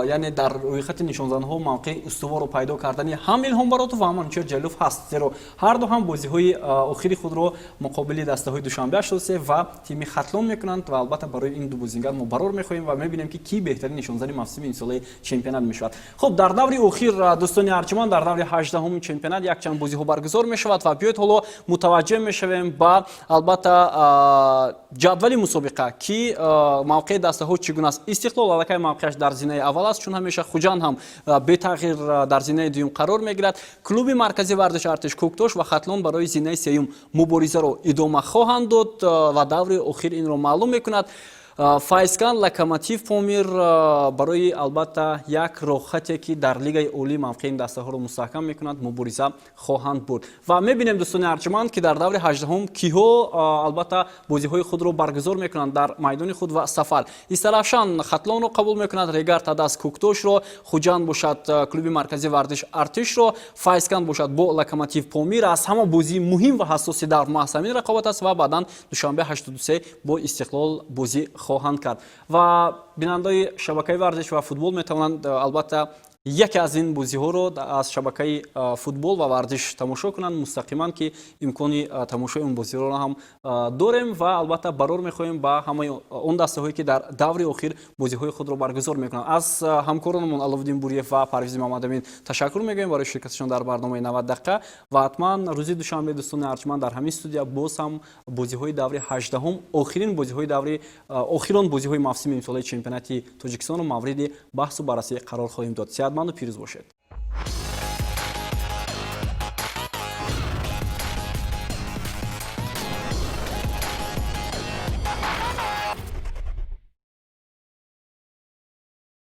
Speaker 1: яъне дар рӯйхати нишонзанҳо мавқеи устуворро пайдо кардани ҳам Илҳом Баротов ва ҳам Манучер Ҷалилов ҳаст, зеро ҳарду ҳам бозиҳои охири худро муқобили дастаҳои Душанбе 83 ва тими Хатлон мекунанд. Ва албатта, барои ин ду бозингар мо барор мехоҳем ва мебинем, ки кӣ беҳтарин нишонзани мавсими имсолаи чемпионат мешавад. Хуб, дар даври охир, дӯстони арҷуманд, дар даври 18-уми чемпионат якчанд бозиҳо баргузор мешавад ва биёед, ҳоло мутаваҷҷеҳ мешавем ба, албатта, ҷадвали мусобиқа, ки мавқеи дастаҳо чӣ гуна аст. Истиқлол аллакай мавқеаш дар зинаи аввал аст, чун ҳамеша. Хуҷанд ҳам бетағйир дар зинаи дуюм қарор мегирад. Клуби марказии варзиши Артиш, Кӯктош ва Хатлон барои зинаи сеюм муборизаро идома хоҳанд дод ва даври охир инро маълум мекунад. Файзканд, Локомотив Помир барои, албатта, як роҳхате, ки дар Лигаи Олӣ мавқеи ин дастаҳоро мустаҳкам мекунад, мубориза хоҳанд бурд. Ва мебинем, дӯстони арҷуманд, ки дар даври 18-ум киҳо, албатта, бозиҳои худро баргузор мекунанд дар майдони худ ва сафар. Истаравшан Хатлонро қабул мекунад, Регар Тадаз Кӯктошро, Хуҷанд бошад клуби марказии варзиш Артишро, Файзканд бошад бо Локомотив Помир. Аз ҳама бозии муҳим ва ҳассоси давр маҳз ҳамин рақобат аст ва баъдан Душанбе 83 бо Истиқлол бозӣ хоҳанд кард. Ва бинандаи шабакаи варзиш ва футбол метавонанд, албатта, яке аз ин бозиҳоро аз шабакаи футбол ва варзиш тамошо кунанд мустақиман, ки имкони тамошои он бозиҳоро ҳам дорем. Ва албатта, барор мехоҳем ба ҳамаи он дастаҳое, ки дар даври охир бозиҳои худро баргузор мекунанд. Аз ҳамкоронамон Аловуддин Буриев ва Парвизи Мамадамин ташаккур мегӯем барои ширкаташон дар барномаи 90 дақиқа. Ва ҳатман рӯзи душанбе, дӯстони арҷманд, дар ҳамин студия боз ҳам бозиҳои даври 18-ум, охирин бозиҳои даври, охирон бозиҳои мавсими имсолаи чемпионати Тоҷикистонро мавриди баҳсу баррасӣ қарор хоҳем дод. Сеҳатманду пирӯз бошед.